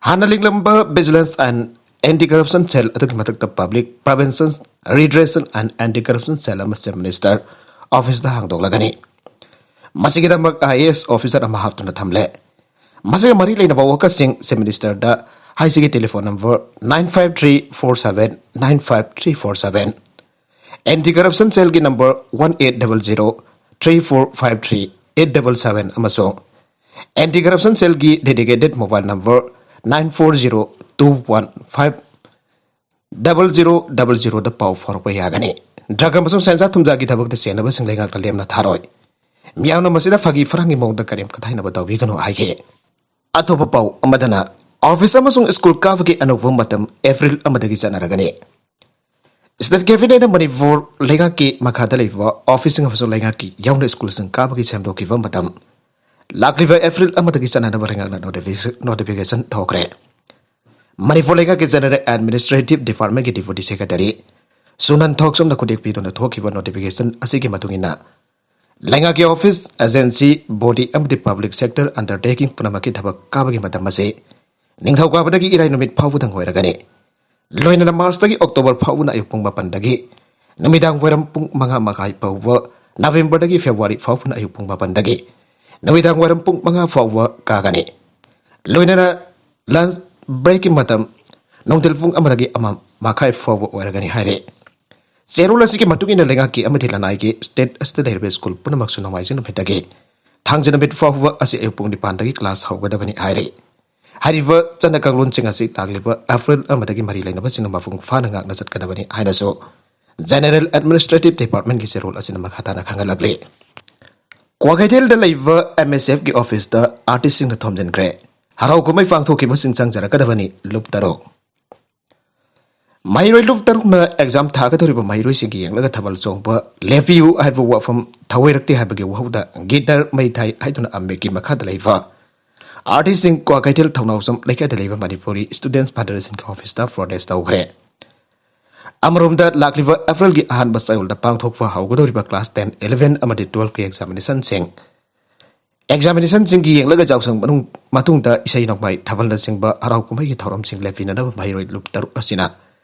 ꯍꯥꯟꯅ ꯂꯤꯡꯂꯝꯕ Vigilance and Anti Corruption Cell ꯑꯗꯨꯒꯤ ꯃꯊꯛꯇ Public Prevention, Redressal and Anti Corruption Cell ꯑꯃ Chief Minister office ꯇ ꯍꯥꯡꯗꯣꯛꯂꯒꯅꯤ꯫ ꯃꯁꯤꯒꯤꯗꯃꯛ ꯑꯥꯏ ꯑꯦ ꯑꯦꯁ ꯑꯣꯐꯤꯁꯥꯔ ꯑꯃ ꯍꯥꯞꯇꯨꯅ ꯊꯝꯂꯦ꯫ ꯃꯁꯤꯒ ꯃꯔꯤ ꯂꯩꯅꯕ ꯋꯥꯀꯠꯁꯤꯡ Chief Minister ꯗ ꯍꯥꯏꯁꯤꯒꯤ telephone number nine five three four seven nine five three four seven, Anti Corruption Cell ꯒꯤ number one eight double zero three four five three eight double seven ꯑꯃꯁꯨꯡ Anti Corruption Cell ꯒꯤ dedicated mobile number nine four zero two one five double zero double zero ꯗ ꯄꯥꯎ ꯐꯥꯎꯔꯛꯄ ꯌꯥꯒꯅꯤ꯫ Drug ꯑꯃꯁꯨꯡ ꯁꯦꯟꯖꯥ ꯊꯨꯝꯖꯥꯒꯤ ꯊꯕꯛꯇ ꯆꯦꯟꯅꯕꯁꯤꯡ ꯂꯩꯉꯥꯛꯅ ꯂꯦꯝꯅ ꯊꯥꯔꯣꯏ꯫ ꯃꯤꯌꯥꯝꯅ ꯃꯁꯤꯗ ꯐꯥꯒꯤ ꯐꯔꯥꯡꯒꯤ ꯃꯑꯣꯡꯗ ꯀꯔꯦꯝ ꯀꯊꯥꯏꯅꯕ ꯇꯧꯕꯤꯒꯅꯨ ꯍꯥꯏꯈꯤ꯫ ꯑꯇꯣꯞꯄ ꯄꯥꯎ ꯑꯃꯗꯅ, ꯑꯣꯐꯤꯁ ꯑꯃꯁꯨꯡ ꯁ꯭ꯀꯨꯜ ꯀꯥꯕꯒꯤ ꯑꯅꯧꯕ ꯃꯇꯝ ꯑꯦꯄ꯭ꯔꯤꯜ ꯑꯃꯗꯒꯤ ꯆꯠꯅꯔꯒꯅꯤ꯫ ꯁ꯭ꯇꯦꯠ ꯀꯦꯕꯤꯅꯦꯠꯅ ꯃꯅꯤꯄꯨꯔ ꯂꯩꯉꯥꯛꯀꯤ ꯃꯈꯥꯗ ꯂꯩꯕ ꯑꯣꯐꯤꯁꯁꯤꯡ ꯑꯃꯁꯨꯡ ꯂꯩꯉꯥꯛꯀꯤ ꯌꯥꯎꯅ ꯁ꯭ꯀꯨꯜꯁꯤꯡ ꯀꯥꯕꯒꯤ ꯁꯦꯝꯗꯣꯛꯈꯤꯕ ꯃꯇꯝ ꯂꯥꯛꯂꯤꯕ ꯑꯦꯄ꯭ꯔꯤꯜ ꯑꯃꯗꯒꯤ ꯆꯠꯅꯅꯕ ꯂꯩꯉꯥꯛꯅ ꯅꯣꯇꯤꯐꯤꯀꯦꯁꯟ, ꯅꯣꯇꯤꯐꯤꯀꯦꯁꯟ ꯊꯣꯛꯈ꯭ꯔꯦ꯫ ꯃꯅꯤꯄꯨꯔ ꯂꯩꯉꯥꯛꯀꯤ ꯖꯦꯅꯔꯦꯜ ꯑꯦꯗꯃꯤꯅꯤꯁꯇ꯭ꯔꯦꯇꯤꯚ ꯗꯤꯄꯥꯔꯠꯃꯦꯟꯒꯤ ꯗꯤꯄ꯭ꯌꯨꯇꯤ ꯁꯦꯀ꯭ꯔꯦꯇꯔꯤ ꯁꯨꯅꯟ ꯊꯣꯛꯆꯝꯅ ꯈꯨꯗꯦꯛ ꯄꯤꯗꯨꯅ ꯊꯣꯛꯈꯤꯕ ꯅꯣꯇꯤꯐꯤꯀꯦꯁꯟ ꯑꯁꯤꯒꯤ ꯃꯇꯨꯡ ꯏꯟꯅ, ꯂꯩꯉꯥꯛꯀꯤ ꯑꯣꯐꯤꯁ, ꯑꯦꯖꯦꯟꯁꯤ, ꯕꯣꯗꯤ ꯑꯃꯗꯤ ꯄꯕ꯭ꯂꯤꯛ ꯁꯦꯛꯇꯔ ꯑꯟꯗꯔꯇꯦꯀꯤꯡ ꯄꯨꯝꯅꯃꯛꯀꯤ ꯊꯕꯛ ꯀꯥꯕꯒꯤ ꯃꯇꯝ ꯑꯁꯤ ꯅꯤꯡꯊꯧꯀꯥꯕꯗꯒꯤ ꯏꯔꯥꯏ ꯅꯨꯃꯤꯠ ꯐꯥꯎꯕꯗꯪ ꯑꯣꯏꯔꯒꯅꯤ꯫ ꯂꯣꯏꯅꯅ ꯃꯥꯔꯆꯇꯒꯤ ꯑꯣꯛꯇꯣꯕꯔ ꯐꯥꯎꯕꯅ ꯑꯌꯨꯛ ꯄꯨꯡ ꯃꯥꯄꯟꯗꯒꯤ ꯅꯨꯃꯤꯗꯥꯡ ꯋꯥꯏꯔꯝ ꯄꯨꯡ ꯃꯉꯥ ꯃꯈꯥꯏ ꯐꯥꯎꯕ, ꯅꯕꯦꯝꯕꯔꯗꯒꯤ ꯐꯦꯕ꯭ꯔꯨꯋꯥꯔꯤ ꯐꯥꯎꯕꯅ ꯑꯌꯨꯛ ꯄꯨꯡ ꯃꯥꯄꯟꯗꯒꯤ ꯅꯨꯃꯤꯗꯥꯡ ꯋꯥꯏꯔꯝ ꯄꯨꯡ ꯃꯉꯥ ꯐꯥꯎꯕ ꯀꯥꯒꯅꯤ꯫ ꯂꯣꯏꯅꯅ ꯂꯟꯆ ꯕ꯭ꯔꯦꯛꯀꯤ ꯃꯇꯝ ꯅꯨꯡꯊꯤꯜ ꯄꯨꯡ ꯑꯃꯗꯒꯤ ꯑꯃ ꯃꯈꯥꯏ ꯐꯥꯎꯕ ꯑꯣꯏꯔꯒꯅꯤ ꯍꯥꯏꯔꯤ꯫ ꯆꯦꯔꯣꯜ ꯑꯁꯤꯒꯤ ꯃꯇꯨꯡ ꯏꯟꯅ ꯂꯩꯉꯥꯛꯀꯤ ꯑꯃꯗꯤ ꯂꯅꯥꯏꯒꯤ ꯁ꯭ꯇꯦꯠ ꯑꯁꯤꯗ ꯂꯩꯔꯤꯕ ꯁ꯭ꯀꯨꯜ ꯄꯨꯝꯅꯃꯛꯁꯨ ꯅꯣꯡꯃꯥꯏꯖꯤꯡ ꯅꯨꯃꯤꯠꯇꯒꯤ ꯊꯥꯡꯖ ꯅꯨꯃꯤꯠ ꯐꯥꯎꯕ ꯑꯁꯤ ꯑꯌꯨꯛ ꯄꯨꯡ ꯅꯤꯄꯥꯟꯗꯒꯤ ꯀ꯭ꯂꯥꯁ ꯍꯧꯒꯗꯕꯅꯤ ꯍꯥꯏꯔꯤ꯫ ꯍꯥꯏꯔꯤꯕ ꯆꯠꯅ ꯀꯥꯡꯂꯣꯟꯁꯤꯡ ꯑꯁꯤ ꯂꯥꯛꯂꯤꯕ ꯑꯦꯄ꯭ꯔꯤꯜ ꯑꯃꯗꯒꯤ ꯃꯔꯤ ꯂꯩꯅꯕꯁꯤꯡꯅ ꯃꯄꯨꯡ ꯐꯥꯅ ꯉꯥꯛꯅ ꯆꯠꯀꯗꯕꯅꯤ ꯍꯥꯏꯅꯁꯨ ꯖꯦꯅꯔꯦꯜ ꯑꯦꯗꯃꯤꯅꯤꯁꯇ꯭ꯔꯦꯇꯤꯚ ꯗꯤꯄꯥꯔꯠꯃꯦꯟꯒꯤ ꯆꯦꯔꯣꯜ ꯑꯁꯤꯅ ꯃꯈꯥ ꯇꯥꯅ ꯈꯪꯍꯜꯂꯛꯂꯤ꯫ ꯀ꯭ꯋꯥꯀꯩꯊꯦꯜꯗ ꯂꯩꯕ ꯑꯦꯝ ꯑꯦꯁ ꯑꯦꯐꯀꯤ ꯑꯣꯐꯤꯁꯇ ꯑꯥꯔꯇꯤꯁꯁꯤꯡꯅ ꯊꯣꯝꯖꯤꯟꯈ꯭ꯔꯦ꯫ ꯍꯔꯥꯎ ꯀꯨꯝꯍꯩ ꯄꯥꯡꯊꯣꯛꯈꯤꯕꯁꯤꯡ ꯆꯪꯖꯔꯛꯀꯗꯕꯅꯤ ꯂꯨꯞ ꯇꯔꯨꯛ꯫ ꯃꯍꯩꯔꯣꯏ ꯂꯨꯞ ꯇꯔꯨꯛꯅ ꯑꯦꯛꯖꯥꯝ ꯊꯥꯒꯗꯧꯔꯤꯕ ꯃꯍꯩꯔꯣꯏꯁꯤꯡꯒꯤ ꯌꯦꯡꯂꯒ ꯊꯥꯕꯜ ꯆꯣꯡꯕ ꯂꯦꯞꯄꯤꯌꯨ ꯍꯥꯏꯕ ꯋꯥꯐꯝ ꯊꯧꯑꯣꯏꯔꯛꯇꯦ ꯍꯥꯏꯕꯒꯤ ꯋꯥꯍꯧꯗ ꯒꯤꯇꯔ ꯃꯩ ꯊꯥꯏ ꯍꯥꯏꯗꯨꯅ ꯑꯃꯦꯛꯀꯤ ꯃꯈꯥꯗ ꯂꯩꯕ ꯑꯥꯔꯇꯤꯁꯁꯤꯡ ꯀ꯭ꯋꯥꯀꯩꯊꯦꯜ ꯊꯧꯅꯥꯎꯖꯝ ꯂꯩꯀꯥꯏꯗ ꯂꯩꯕ ꯃꯅꯤꯄꯨꯔꯤ ꯁ꯭ꯇꯨꯗꯦꯟꯠꯁ ꯐꯦꯗꯔꯦꯁꯟꯒꯤ ꯑꯣꯐꯤꯁꯇ ꯄ꯭ꯔꯣꯇꯦꯁ ꯇꯧꯈ꯭ꯔꯦ꯫ ꯑꯃꯔꯣꯝꯗ ꯂꯥꯛꯂꯤꯕ ꯑꯦꯄ꯭ꯔꯤꯜꯒꯤ ꯑꯍꯥꯟꯕ ꯆꯌꯣꯜꯗ ꯄꯥꯡꯊꯣꯛꯄ ꯍꯧꯒꯗꯧꯔꯤꯕ ꯀ꯭ꯂꯥꯁ ꯇꯦꯟ, ꯏꯂꯦꯚꯦꯟ ꯑꯃꯗꯤ ꯇꯨꯋꯦꯜꯐꯀꯤ ꯑꯦꯛꯖꯥꯃꯤꯅꯦꯁꯟꯁꯤꯡ ꯑꯦꯛꯖꯥꯃꯤꯅꯦꯁꯟꯁꯤꯡꯒꯤ ꯌꯦꯡꯂꯒ ꯌꯥꯎꯁꯪ ꯃꯅꯨꯡ ꯃꯇꯨꯡꯗ ꯏꯁꯩ ꯅꯣꯡꯃꯥꯏ, ꯊꯥꯕꯜꯅꯆꯤꯡꯕ ꯍꯔꯥꯎ ꯀꯨꯝꯍꯩꯒꯤ ꯊꯧꯔꯝꯁꯤꯡ ꯂꯦꯞꯄꯤꯅꯅꯕ ꯃꯍꯩꯔꯣꯏ ꯂꯨꯞ ꯇꯔꯨꯛ ꯑꯁꯤꯅ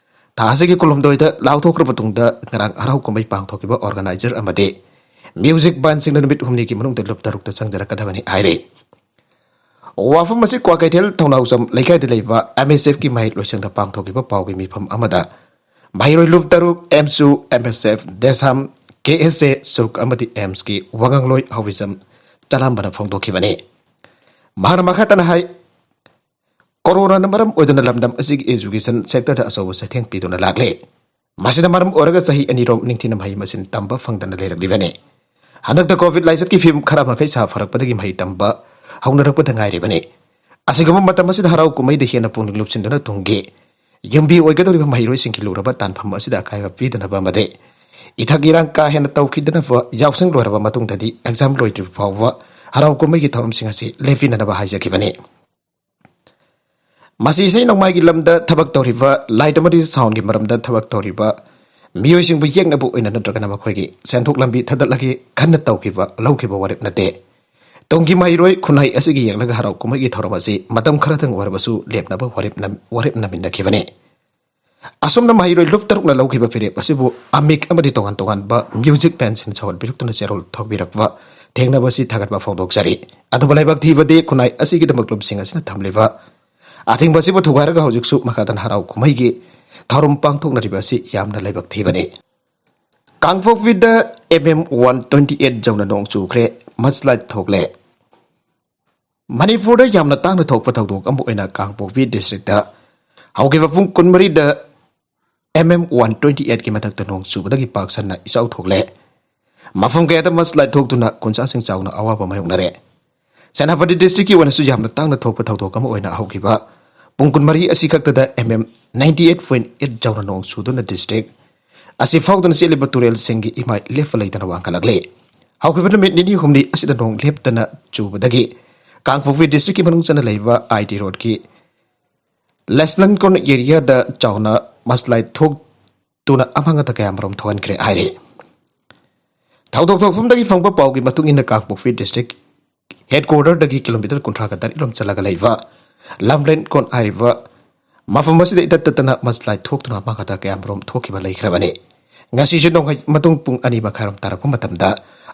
ꯊꯥ ꯑꯁꯤꯒꯤ ꯀꯨꯟꯍꯨꯝꯗꯣꯏꯗ ꯂꯥꯎꯊꯣꯛꯈ꯭ꯔꯕ ꯃꯇꯨꯡꯗ ꯉꯔꯥꯡ ꯍꯔꯥꯎ ꯀꯨꯝꯍꯩ ꯄꯥꯡꯊꯣꯛꯈꯤꯕ ꯑꯣꯔꯒꯅꯥꯏꯖꯔ ꯑꯃꯗꯤ ꯃ꯭ꯌꯨꯖꯤꯛ ꯕꯦꯟꯁꯤꯡꯅ ꯅꯨꯃꯤꯠ ꯍꯨꯝꯅꯤꯒꯤ ꯃꯅꯨꯡꯗ ꯂꯨꯞ ꯇꯔꯨꯛꯇ ꯆꯪꯖꯔꯛꯀꯗꯕꯅꯤ ꯍꯥꯏꯔꯤ꯫ ꯋꯥꯐꯝ ꯑꯁꯤ ꯀ꯭ꯋꯥꯀꯩꯊꯦꯜ ꯊꯧꯅꯥꯎꯖꯝ ꯂꯩꯀꯥꯏꯗ ꯂꯩꯕ ꯑꯦꯝ ꯑꯦꯁ ꯑꯦꯐꯀꯤ ꯃꯍꯩ ꯂꯣꯏꯁꯪꯗ ꯄꯥꯡꯊꯣꯛꯈꯤꯕ ꯄꯥꯎꯒꯤ ꯃꯤꯐꯝ ꯑꯃꯗ ꯃꯍꯩꯔꯣꯏ ꯂꯨꯞ ꯇꯔꯨꯛ, ꯑꯦꯝꯁꯨ, ꯑꯦꯝ ꯑꯦꯁ ꯑꯦꯐ, ꯗꯦꯁꯥꯝ, ꯀꯦ ꯑꯦꯁ ꯑꯦ, ꯁꯨꯛ ꯑꯃꯗꯤ ꯑꯦꯝꯁꯀꯤ ꯋꯥꯉꯥꯡꯂꯣꯏ ꯍꯧꯕꯤꯖꯝ ꯆꯂꯥꯝꯕꯅ ꯐꯣꯡꯗꯣꯛꯈꯤꯕꯅꯤ꯫ ꯃꯍꯥꯛꯅ ꯃꯈꯥ ꯇꯥꯅ ꯍꯥꯏ, ꯀꯣꯔꯣꯅꯥꯅ ꯃꯔꯝ ꯑꯣꯏꯗꯨꯅ ꯂꯝꯗꯝ ꯑꯁꯤꯒꯤ ꯑꯦꯖꯨꯀꯦꯁꯟ ꯁꯦꯛꯇꯔꯗ ꯑꯆꯧꯕ ꯆꯩꯊꯦꯡ ꯄꯤꯗꯨꯅ ꯂꯥꯛꯂꯦ꯫ ꯃꯁꯤꯅ ꯃꯔꯝ ꯑꯣꯏꯔꯒ ꯆꯍꯤ ꯑꯅꯤꯔꯣꯝ ꯅꯤꯡꯊꯤꯅ ꯃꯍꯩ ꯃꯁꯤꯡ ꯇꯝꯕ ꯐꯪꯗꯅ ꯂꯩꯔꯛꯂꯤꯕꯅꯤ꯫ ꯍꯟꯗꯛꯇ ꯀꯣꯚꯤꯗ ꯂꯥꯏꯆꯠꯀꯤ ꯐꯤꯕꯝ ꯈꯔ ꯃꯈꯩ ꯁꯥꯐꯔꯛꯄꯗꯒꯤ ꯃꯍꯩ ꯇꯝꯕ ꯍꯧꯅꯔꯛꯄꯗ ꯉꯥꯏꯔꯤꯕꯅꯤ꯫ ꯑꯁꯤꯒꯨꯝꯕ ꯃꯇꯝ ꯑꯁꯤꯗ ꯍꯔꯥꯎ ꯀꯨꯝꯍꯩꯗ ꯍꯦꯟꯅ ꯄꯨꯛꯅꯤꯡ ꯂꯨꯞꯁꯤꯟꯗꯨꯅ ꯇꯨꯡꯒꯤ ꯌꯨꯝꯕꯤ ꯑꯣꯏꯒꯗꯧꯔꯤꯕ ꯃꯍꯩꯔꯣꯏꯁꯤꯡꯒꯤ ꯂꯨꯔꯕ ꯇꯥꯟꯐꯝ ꯑꯁꯤꯗ ꯑꯀꯥꯏꯕ ꯄꯤꯗꯅꯕ ꯑꯃꯗꯤ ꯏꯊꯛ ꯏꯔꯥꯡ ꯀꯥ ꯍꯦꯟꯅ ꯇꯧꯈꯤꯗꯅꯕ, ꯌꯥꯎꯁꯪ ꯂꯣꯏꯔꯕ ꯃꯇꯨꯡꯗꯗꯤ ꯑꯦꯛꯖꯥꯝ ꯂꯣꯏꯗ꯭ꯔꯤꯕ ꯐꯥꯎꯕ ꯍꯔꯥꯎ ꯀꯨꯝꯍꯩꯒꯤ ꯊꯧꯔꯝꯁꯤꯡ ꯑꯁꯤ ꯂꯦꯞꯄꯤꯅꯅꯕ ꯍꯥꯏꯖꯈꯤꯕꯅꯤ꯫ ꯃꯁꯤ ꯏꯁꯩ ꯅꯣꯡꯃꯥꯏꯒꯤ ꯂꯝꯗ ꯊꯕꯛ ꯇꯧꯔꯤꯕ, ꯂꯥꯏꯠ ꯑꯃꯗꯤ ꯁꯥꯎꯟꯒꯤ ꯃꯔꯝꯗ ꯊꯕꯛ ꯇꯧꯔꯤꯕ ꯃꯤꯑꯣꯏꯁꯤꯡꯕꯨ ꯌꯦꯛꯅꯕ ꯑꯣꯏꯅ ꯅꯠꯇ꯭ꯔꯒꯅ ꯃꯈꯣꯏꯒꯤ ꯁꯦꯟꯊꯣꯛ ꯂꯝꯕꯤ ꯊꯥꯗꯠꯂꯒꯦ ꯈꯟꯅ ꯇꯧꯈꯤꯕ, ꯂꯧꯈꯤꯕ ꯋꯥꯔꯦꯞ ꯅꯠꯇꯦ꯫ ꯇꯨꯡꯒꯤ ꯃꯍꯩꯔꯣꯏ ꯈꯨꯟꯅꯥꯏ ꯑꯁꯤꯒꯤ ꯌꯦꯡꯂꯒ ꯍꯔꯥꯎ ꯀꯨꯝꯍꯩꯒꯤ ꯊꯧꯔꯝ ꯑꯁꯤ ꯃꯇꯝ ꯈꯔꯗꯪ ꯑꯣꯏꯔꯕꯁꯨ ꯂꯦꯞꯅꯕ ꯋꯥꯔꯦꯞ ꯅꯝ-, ꯋꯥꯔꯦꯞ ꯅꯝꯃꯤꯟꯅꯈꯤꯕꯅꯤ꯫ ꯑꯁꯨꯝꯅ ꯃꯍꯩꯔꯣꯏ ꯂꯨꯞ ꯇꯔꯨꯛꯅ ꯂꯧꯈꯤꯕ ꯐꯤꯔꯦꯞ ꯑꯁꯤꯕꯨ ꯑꯃꯤꯛ ꯑꯃꯗꯤ ꯇꯣꯉꯥꯟ ꯇꯣꯉꯥꯟꯕ ꯃ꯭ꯌꯨꯖꯤꯛ ꯕꯦꯟꯁꯤꯡꯅ ꯁꯧꯒꯠꯄꯤꯔꯛꯇꯨꯅ ꯆꯦꯔꯣꯜ ꯊꯧꯕꯤꯔꯛꯄ ꯊꯦꯡꯅꯕ ꯑꯁꯤ ꯊꯥꯒꯠꯄ ꯐꯣꯡꯗꯣꯛꯆꯔꯤ꯫ ꯑꯗꯨꯕꯨ ꯂꯥꯏꯕꯛ ꯊꯤꯕꯗꯤ ꯈꯨꯟꯅꯥꯏ ꯑꯁꯤꯒꯤꯗꯃꯛ ꯂꯨꯞꯁꯤꯡ ꯑꯁꯤꯅ ꯊꯝꯂꯤꯕ ꯑꯊꯤꯡꯕ ꯑꯁꯤꯕꯨ ꯊꯨꯒꯥꯏꯔꯒ ꯍꯧꯖꯤꯛꯁꯨ ꯃꯈꯥ ꯇꯥꯅ ꯍꯔꯥꯎ ꯀꯨꯝꯍꯩꯒꯤ ꯊꯧꯔꯝ ꯄꯥꯡꯊꯣꯛꯅꯔꯤꯕ ꯑꯁꯤ ꯌꯥꯝꯅ ꯂꯥꯏꯕꯛ ꯊꯤꯕꯅꯤ꯫ ꯀꯥꯡꯄꯣꯛꯄꯤꯗ M M one twenty eight ꯌꯧꯅ ꯅꯣꯡ ꯆꯨꯈ꯭ꯔꯦ, ꯃꯁꯂꯥꯏꯠ ꯊꯣꯛꯂꯦ꯫ ꯃꯅꯤꯄꯨꯔꯗ ꯌꯥꯝꯅ ꯇꯥꯡꯅ ꯊꯣꯛꯄ ꯊꯧꯗꯣꯛ ꯑꯃ ꯑꯣꯏꯅ ꯀꯥꯡꯄꯣꯛꯄꯤ ꯗꯤꯁꯇ꯭ꯔꯤꯛꯇ ꯍꯧꯈꯤꯕ ꯄꯨꯡ ꯀꯨꯟꯃꯔꯤꯗ ꯑꯦꯝ ꯑꯦꯝ ꯋꯥꯟ ꯇ꯭ꯋꯦꯟꯇꯤ ꯑꯩꯠꯀꯤ ꯃꯊꯛꯇ ꯅꯣꯡ ꯆꯨꯕꯗꯒꯤ ꯄꯥꯛ ꯁꯟꯅ ꯏꯆꯥꯎ ꯊꯣꯛꯂꯦ꯫ ꯃꯐꯝ ꯀꯌꯥꯗ ꯃꯁꯂꯥꯏꯠ ꯊꯣꯛꯇꯨꯅ ꯈꯨꯟꯖꯥꯁꯤꯡ ꯆꯥꯎꯅ ꯑꯋꯥꯕ ꯃꯥꯌꯣꯛꯅꯔꯦ꯫ ꯁꯦꯅꯥꯄꯇꯤ ꯗꯤꯁꯇ꯭ꯔꯤꯛꯀꯤ ꯑꯣꯏꯅꯁꯨ ꯌꯥꯝꯅ ꯇꯥꯡꯅ ꯊꯣꯛꯄ ꯊꯧꯗꯣꯛ ꯑꯃ ꯑꯣꯏꯅ ꯍꯧꯈꯤꯕ ꯄꯨꯡ ꯀꯨꯟꯃꯔꯤ ꯑꯁꯤ ꯈꯛꯇꯗ M M ninety eight point eight ꯆꯥꯎꯅ ꯅꯣꯡ ꯆꯨꯗꯨꯅ ꯗꯤꯁꯇ꯭ꯔꯤꯛ ꯑꯁꯤ ꯐꯥꯎꯗꯨꯅ ꯆꯦꯜꯂꯤꯕ ꯇꯨꯔꯦꯜꯁꯤꯡꯒꯤ ꯏꯃꯥꯏ ꯂꯦꯞꯄ ꯂꯩꯇꯅ ꯋꯥꯡꯈꯠꯂꯛꯂꯤ꯫ ꯍꯧꯈꯤꯕ ꯅꯨꯃꯤꯠ ꯅꯤꯅꯤ ꯍꯨꯝꯅꯤ ꯑꯁꯤꯗ ꯅꯣꯡ ꯂꯦꯞꯇꯅ ꯆꯨꯕꯗꯒꯤ ꯀꯥꯡꯄꯣꯛꯄꯤ ꯗꯤꯁꯇ꯭ꯔꯤꯛꯀꯤ ꯃꯅꯨꯡ ꯆꯟꯅ ꯂꯩꯕ ꯑꯥꯏ ꯇꯤ ꯔꯣꯗꯀꯤ ꯂꯦꯁꯂꯟꯀꯣꯟ ꯑꯦꯔꯤꯌꯥꯗ ꯆꯥꯎꯅ ꯃꯁꯂꯥꯏ ꯊꯣꯛꯇꯨꯅ ꯑꯃꯥꯡ ꯑꯇꯥ ꯀꯌꯥꯃꯔꯨꯝ ꯊꯣꯛꯍꯟꯈ꯭ꯔꯦ ꯍꯥꯏꯔꯤ꯫ ꯊꯧꯗꯣꯛ ꯊꯣꯛꯐꯝꯗꯒꯤ ꯐꯪꯕ ꯄꯥꯎꯒꯤ ꯃꯇꯨꯡ ꯏꯟꯅ ꯀꯥꯡꯄꯣꯛꯄꯤ ꯗꯤꯁꯇ꯭ꯔꯤꯛ ꯍꯦꯗꯀ꯭ꯋꯥꯇꯔꯗꯒꯤ ꯀꯤꯂꯣꯃꯤꯇꯔ ꯀꯨꯟꯊ꯭ꯔꯥꯒ ꯇꯔꯦꯠ ꯔꯣꯝ ꯆꯠꯂꯒ ꯂꯩꯕ ꯂꯝꯂꯦꯟ ꯀꯣꯟ ꯍꯥꯏꯔꯤꯕ ꯃꯐꯝ ꯑꯁꯤꯗ ꯏꯇꯠ ꯇꯠꯇꯅ ꯃꯁꯂꯥꯏ ꯊꯣꯛꯇꯨꯅ ꯑꯃꯥꯡ ꯑꯇꯥ ꯀꯌꯥꯃꯔꯨꯝ ꯊꯣꯛꯈꯤꯕ ꯂꯩꯈ꯭ꯔꯕꯅꯤ꯫ ꯉꯁꯤꯁꯨ ꯅꯣꯡꯍꯩ ꯃꯇꯨꯡ ꯄꯨꯡ ꯑꯅꯤ ꯃꯈꯥꯏꯔꯣꯝ ꯇꯥꯔꯛꯄ ꯃꯇꯝꯗ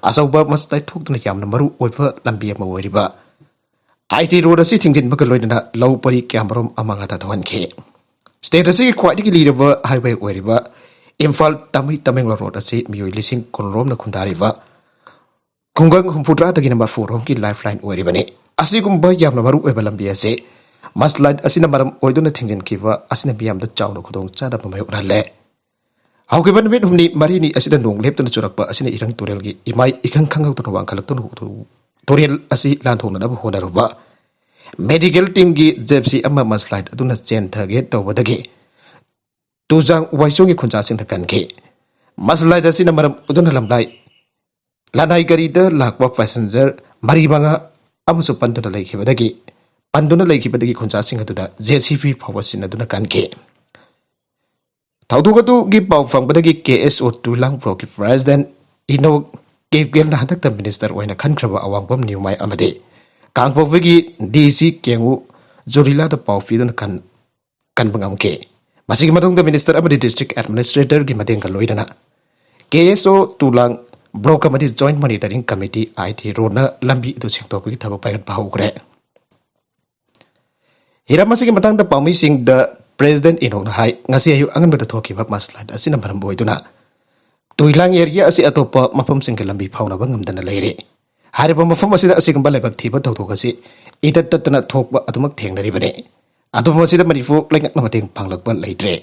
ꯑꯆꯧꯕ ꯃꯁꯂꯥꯏ ꯊꯣꯛꯇꯨꯅ ꯌꯥꯝꯅ ꯃꯔꯨ ꯑꯣꯏꯕ ꯂꯝꯕꯤ ꯑꯃ ꯑꯣꯏꯔꯤꯕ ꯑꯥꯏ ꯇꯤ ꯔꯣꯗ ꯑꯁꯤ ꯊꯤꯡꯖꯤꯟꯕꯒ ꯂꯣꯏꯅꯅ ꯂꯧ ꯄꯔꯤ ꯀꯌꯥꯃꯔꯨꯝ ꯑꯃꯥꯡ ꯑꯇꯥ ꯊꯣꯛꯍꯟꯈꯤ꯫ ꯁ꯭ꯇꯦꯠ ꯑꯁꯤꯒꯤ ꯈ꯭ꯋꯥꯏꯗꯒꯤ ꯂꯤꯔꯕ ꯍꯥꯏꯋꯦ ꯑꯣꯏꯔꯤꯕ ꯏꯝꯐꯥꯜ ꯇꯥꯃꯩ ꯇꯃꯦꯡꯂꯣꯡ ꯔꯣꯗ ꯑꯁꯤ ꯃꯤꯑꯣꯏ ꯂꯤꯁꯤꯡ ꯀꯨꯟꯔꯣꯝꯅ ꯈꯨꯟꯗꯥꯔꯤꯕ ꯈꯨꯡꯒꯪ ꯍꯨꯝꯐꯨꯇꯔꯥꯗꯒꯤꯅ ꯃꯔꯐꯨꯔꯣꯝꯒꯤ ꯂꯥꯏꯐ ꯂꯥꯏꯟ ꯑꯣꯏꯔꯤꯕꯅꯤ꯫ ꯑꯁꯤꯒꯨꯝꯕ ꯌꯥꯝꯅ ꯃꯔꯨ ꯑꯣꯏꯕ ꯂꯝꯕꯤ ꯑꯁꯤ ꯃꯁꯂꯥꯏꯠ ꯑꯁꯤꯅ ꯃꯔꯝ ꯑꯣꯏꯗꯨꯅ ꯊꯤꯡꯖꯤꯟꯈꯤꯕ ꯑꯁꯤꯅ ꯃꯤꯌꯥꯝꯗ ꯆꯥꯎꯅ ꯈꯨꯗꯣꯡꯆꯥꯗꯕ ꯃꯥꯌꯣꯛꯅꯍꯜꯂꯦ꯫ ꯍꯧꯈꯤꯕ ꯅꯨꯃꯤꯠ ꯍꯨꯝꯅꯤ ꯃꯔꯤꯅꯤ ꯑꯁꯤꯗ ꯅꯣꯡ ꯂꯦꯞꯇꯅ ꯆꯨꯔꯛꯄ ꯑꯁꯤꯅ ꯏꯔꯪ ꯇꯨꯔꯦꯜꯒꯤ ꯏꯃꯥꯏ ꯏꯈꯪ ꯈꯪꯍꯧꯗꯅ ꯋꯥꯡꯈꯠꯂꯛꯇꯨꯅ ꯇꯨꯔꯦꯜ ꯑꯁꯤ ꯂꯥꯟꯊꯣꯛꯅꯅꯕ ꯍꯣꯠꯅꯔꯨꯕ ꯃꯦꯗꯤꯀꯦꯜ ꯇꯤꯝꯒꯤ ꯖꯦꯞꯁꯤ ꯑꯃ ꯃꯁꯂꯥꯏꯠ ꯑꯗꯨꯅ ꯆꯦꯟꯊꯒꯦ ꯇꯧꯕꯗꯒꯤ ꯇꯨꯖꯥꯡ ꯋꯥꯏꯆꯣꯡꯒꯤ ꯈꯨꯟꯖꯥꯁꯤꯡꯗ ꯀꯟꯈꯤ꯫ ꯃꯁꯂꯥꯏꯠ ꯑꯁꯤꯅ ꯃꯔꯝ ꯑꯣꯏꯗꯨꯅ ꯂꯝꯂꯥꯏ ꯂꯅꯥꯏ ꯒꯥꯔꯤꯗ ꯂꯥꯛꯄ ꯄꯦꯁꯦꯟꯖꯔ ꯃꯔꯤ ꯃꯉꯥ ꯑꯃꯁꯨ ꯄꯟꯗꯨꯅ ꯂꯩꯈꯤꯕꯗꯒꯤ ꯄꯟꯗꯨꯅ ꯂꯩꯈꯤꯕꯗꯒꯤ ꯈꯨꯟꯖꯥꯁꯤꯡ ꯑꯗꯨꯗ ꯖꯦ ꯁꯤ ꯕꯤ ꯐꯥꯎꯕ ꯁꯤꯖꯤꯟꯅꯗꯨꯅ ꯀꯟꯈꯤ꯫ ꯊꯧꯗꯣꯛ ꯑꯗꯨꯒꯤ ꯄꯥꯎ ꯐꯪꯕꯗꯒꯤ ꯀꯦ ꯑꯦꯁ ꯑꯣ ꯇꯨꯂꯥꯡ ꯕ꯭ꯂꯣꯛꯀꯤ ꯄ꯭ꯔꯦꯁꯤꯗꯦꯟ ꯏꯅꯣꯛ ꯀꯦꯞꯒꯦꯜꯅ ꯍꯟꯗꯛꯇ ꯃꯤꯅꯤꯁꯇꯔ ꯑꯣꯏꯅ ꯈꯟꯈ꯭ꯔꯕ ꯑꯋꯥꯡꯕꯝ ꯅ꯭ꯌꯨꯃꯥꯏ ꯑꯃꯗꯤ ꯀꯥꯡꯄꯣꯛꯄꯤꯒꯤ ꯗꯤ ꯁꯤ ꯀꯦꯡꯉꯨ ꯖꯨꯔꯤꯂꯥꯗ ꯄꯥꯎ ꯄꯤꯗꯨꯅ ꯀꯟ-, ꯀꯟꯕ ꯉꯝꯈꯤ꯫ ꯃꯁꯤꯒꯤ ꯃꯇꯨꯡꯗ ꯃꯤꯅꯤꯁꯇꯔ ꯑꯃꯗꯤ ꯗꯤꯁꯇ꯭ꯔꯤꯛ ꯑꯦꯗꯃꯤꯅꯤꯁꯇ꯭ꯔꯦꯇꯔꯒꯤ ꯃꯇꯦꯡꯒ ꯂꯣꯏꯅꯅ ꯀꯦ ꯑꯦꯁ ꯑꯣ ꯇꯨꯂꯥꯡ ꯕ꯭ꯂꯣꯛ ꯑꯃꯗꯤ ꯖꯣꯏꯟꯠ ꯃꯣꯅꯤꯇꯔꯤꯡ ꯀꯃꯤꯇꯤ, ꯑꯥꯏ ꯇꯤ ꯔꯣꯗꯅ ꯂꯝꯕꯤ ꯑꯗꯨ ꯁꯦꯡꯗꯣꯛꯄꯒꯤ ꯊꯕꯛ ꯄꯥꯏꯈꯠꯄ ꯍꯧꯈ꯭ꯔꯦ꯫ ꯍꯤꯔꯝ ꯑꯁꯤꯒꯤ ꯃꯇꯥꯡꯗ ꯄꯥꯎꯃꯤꯁꯤꯡꯗ ꯄ꯭ꯔꯦꯁꯤꯗꯦꯟ ꯏꯅꯣꯛꯅ ꯍꯥꯏ, ꯉꯁꯤ ꯑꯌꯨꯛ ꯑꯉꯟꯕꯗ ꯊꯣꯛꯈꯤꯕ ꯃꯁꯂꯥꯏꯠ ꯑꯁꯤꯅ ꯃꯔꯝ ꯑꯣꯏꯗꯨꯅ ꯇꯨꯏꯂꯥꯡ ꯑꯦꯔꯤꯌꯥ ꯑꯁꯤ ꯑꯇꯣꯞꯄ ꯃꯐꯝꯁꯤꯡꯒ ꯂꯝꯕꯤ ꯐꯥꯎꯅꯕ ꯉꯝꯗꯅ ꯂꯩꯔꯦ꯫ ꯍꯥꯏꯔꯤꯕ ꯃꯐꯝ ꯑꯁꯤꯗ ꯑꯁꯤꯒꯨꯝꯕ ꯂꯥꯏꯕꯛ ꯊꯤꯕ ꯊꯧꯗꯣꯛ ꯑꯁꯤ ꯏꯇꯠ ꯇꯠꯇꯅ ꯊꯣꯛꯄ ꯑꯗꯨꯃꯛ ꯊꯦꯡꯅꯔꯤꯕꯅꯤ꯫ ꯑꯗꯨꯕꯨ ꯃꯁꯤꯗ ꯃꯅꯤꯄꯨꯔ ꯂꯩꯉꯥꯛꯅ ꯃꯇꯦꯡ ꯄꯥꯡꯂꯛꯄ ꯂꯩꯇ꯭ꯔꯦ꯫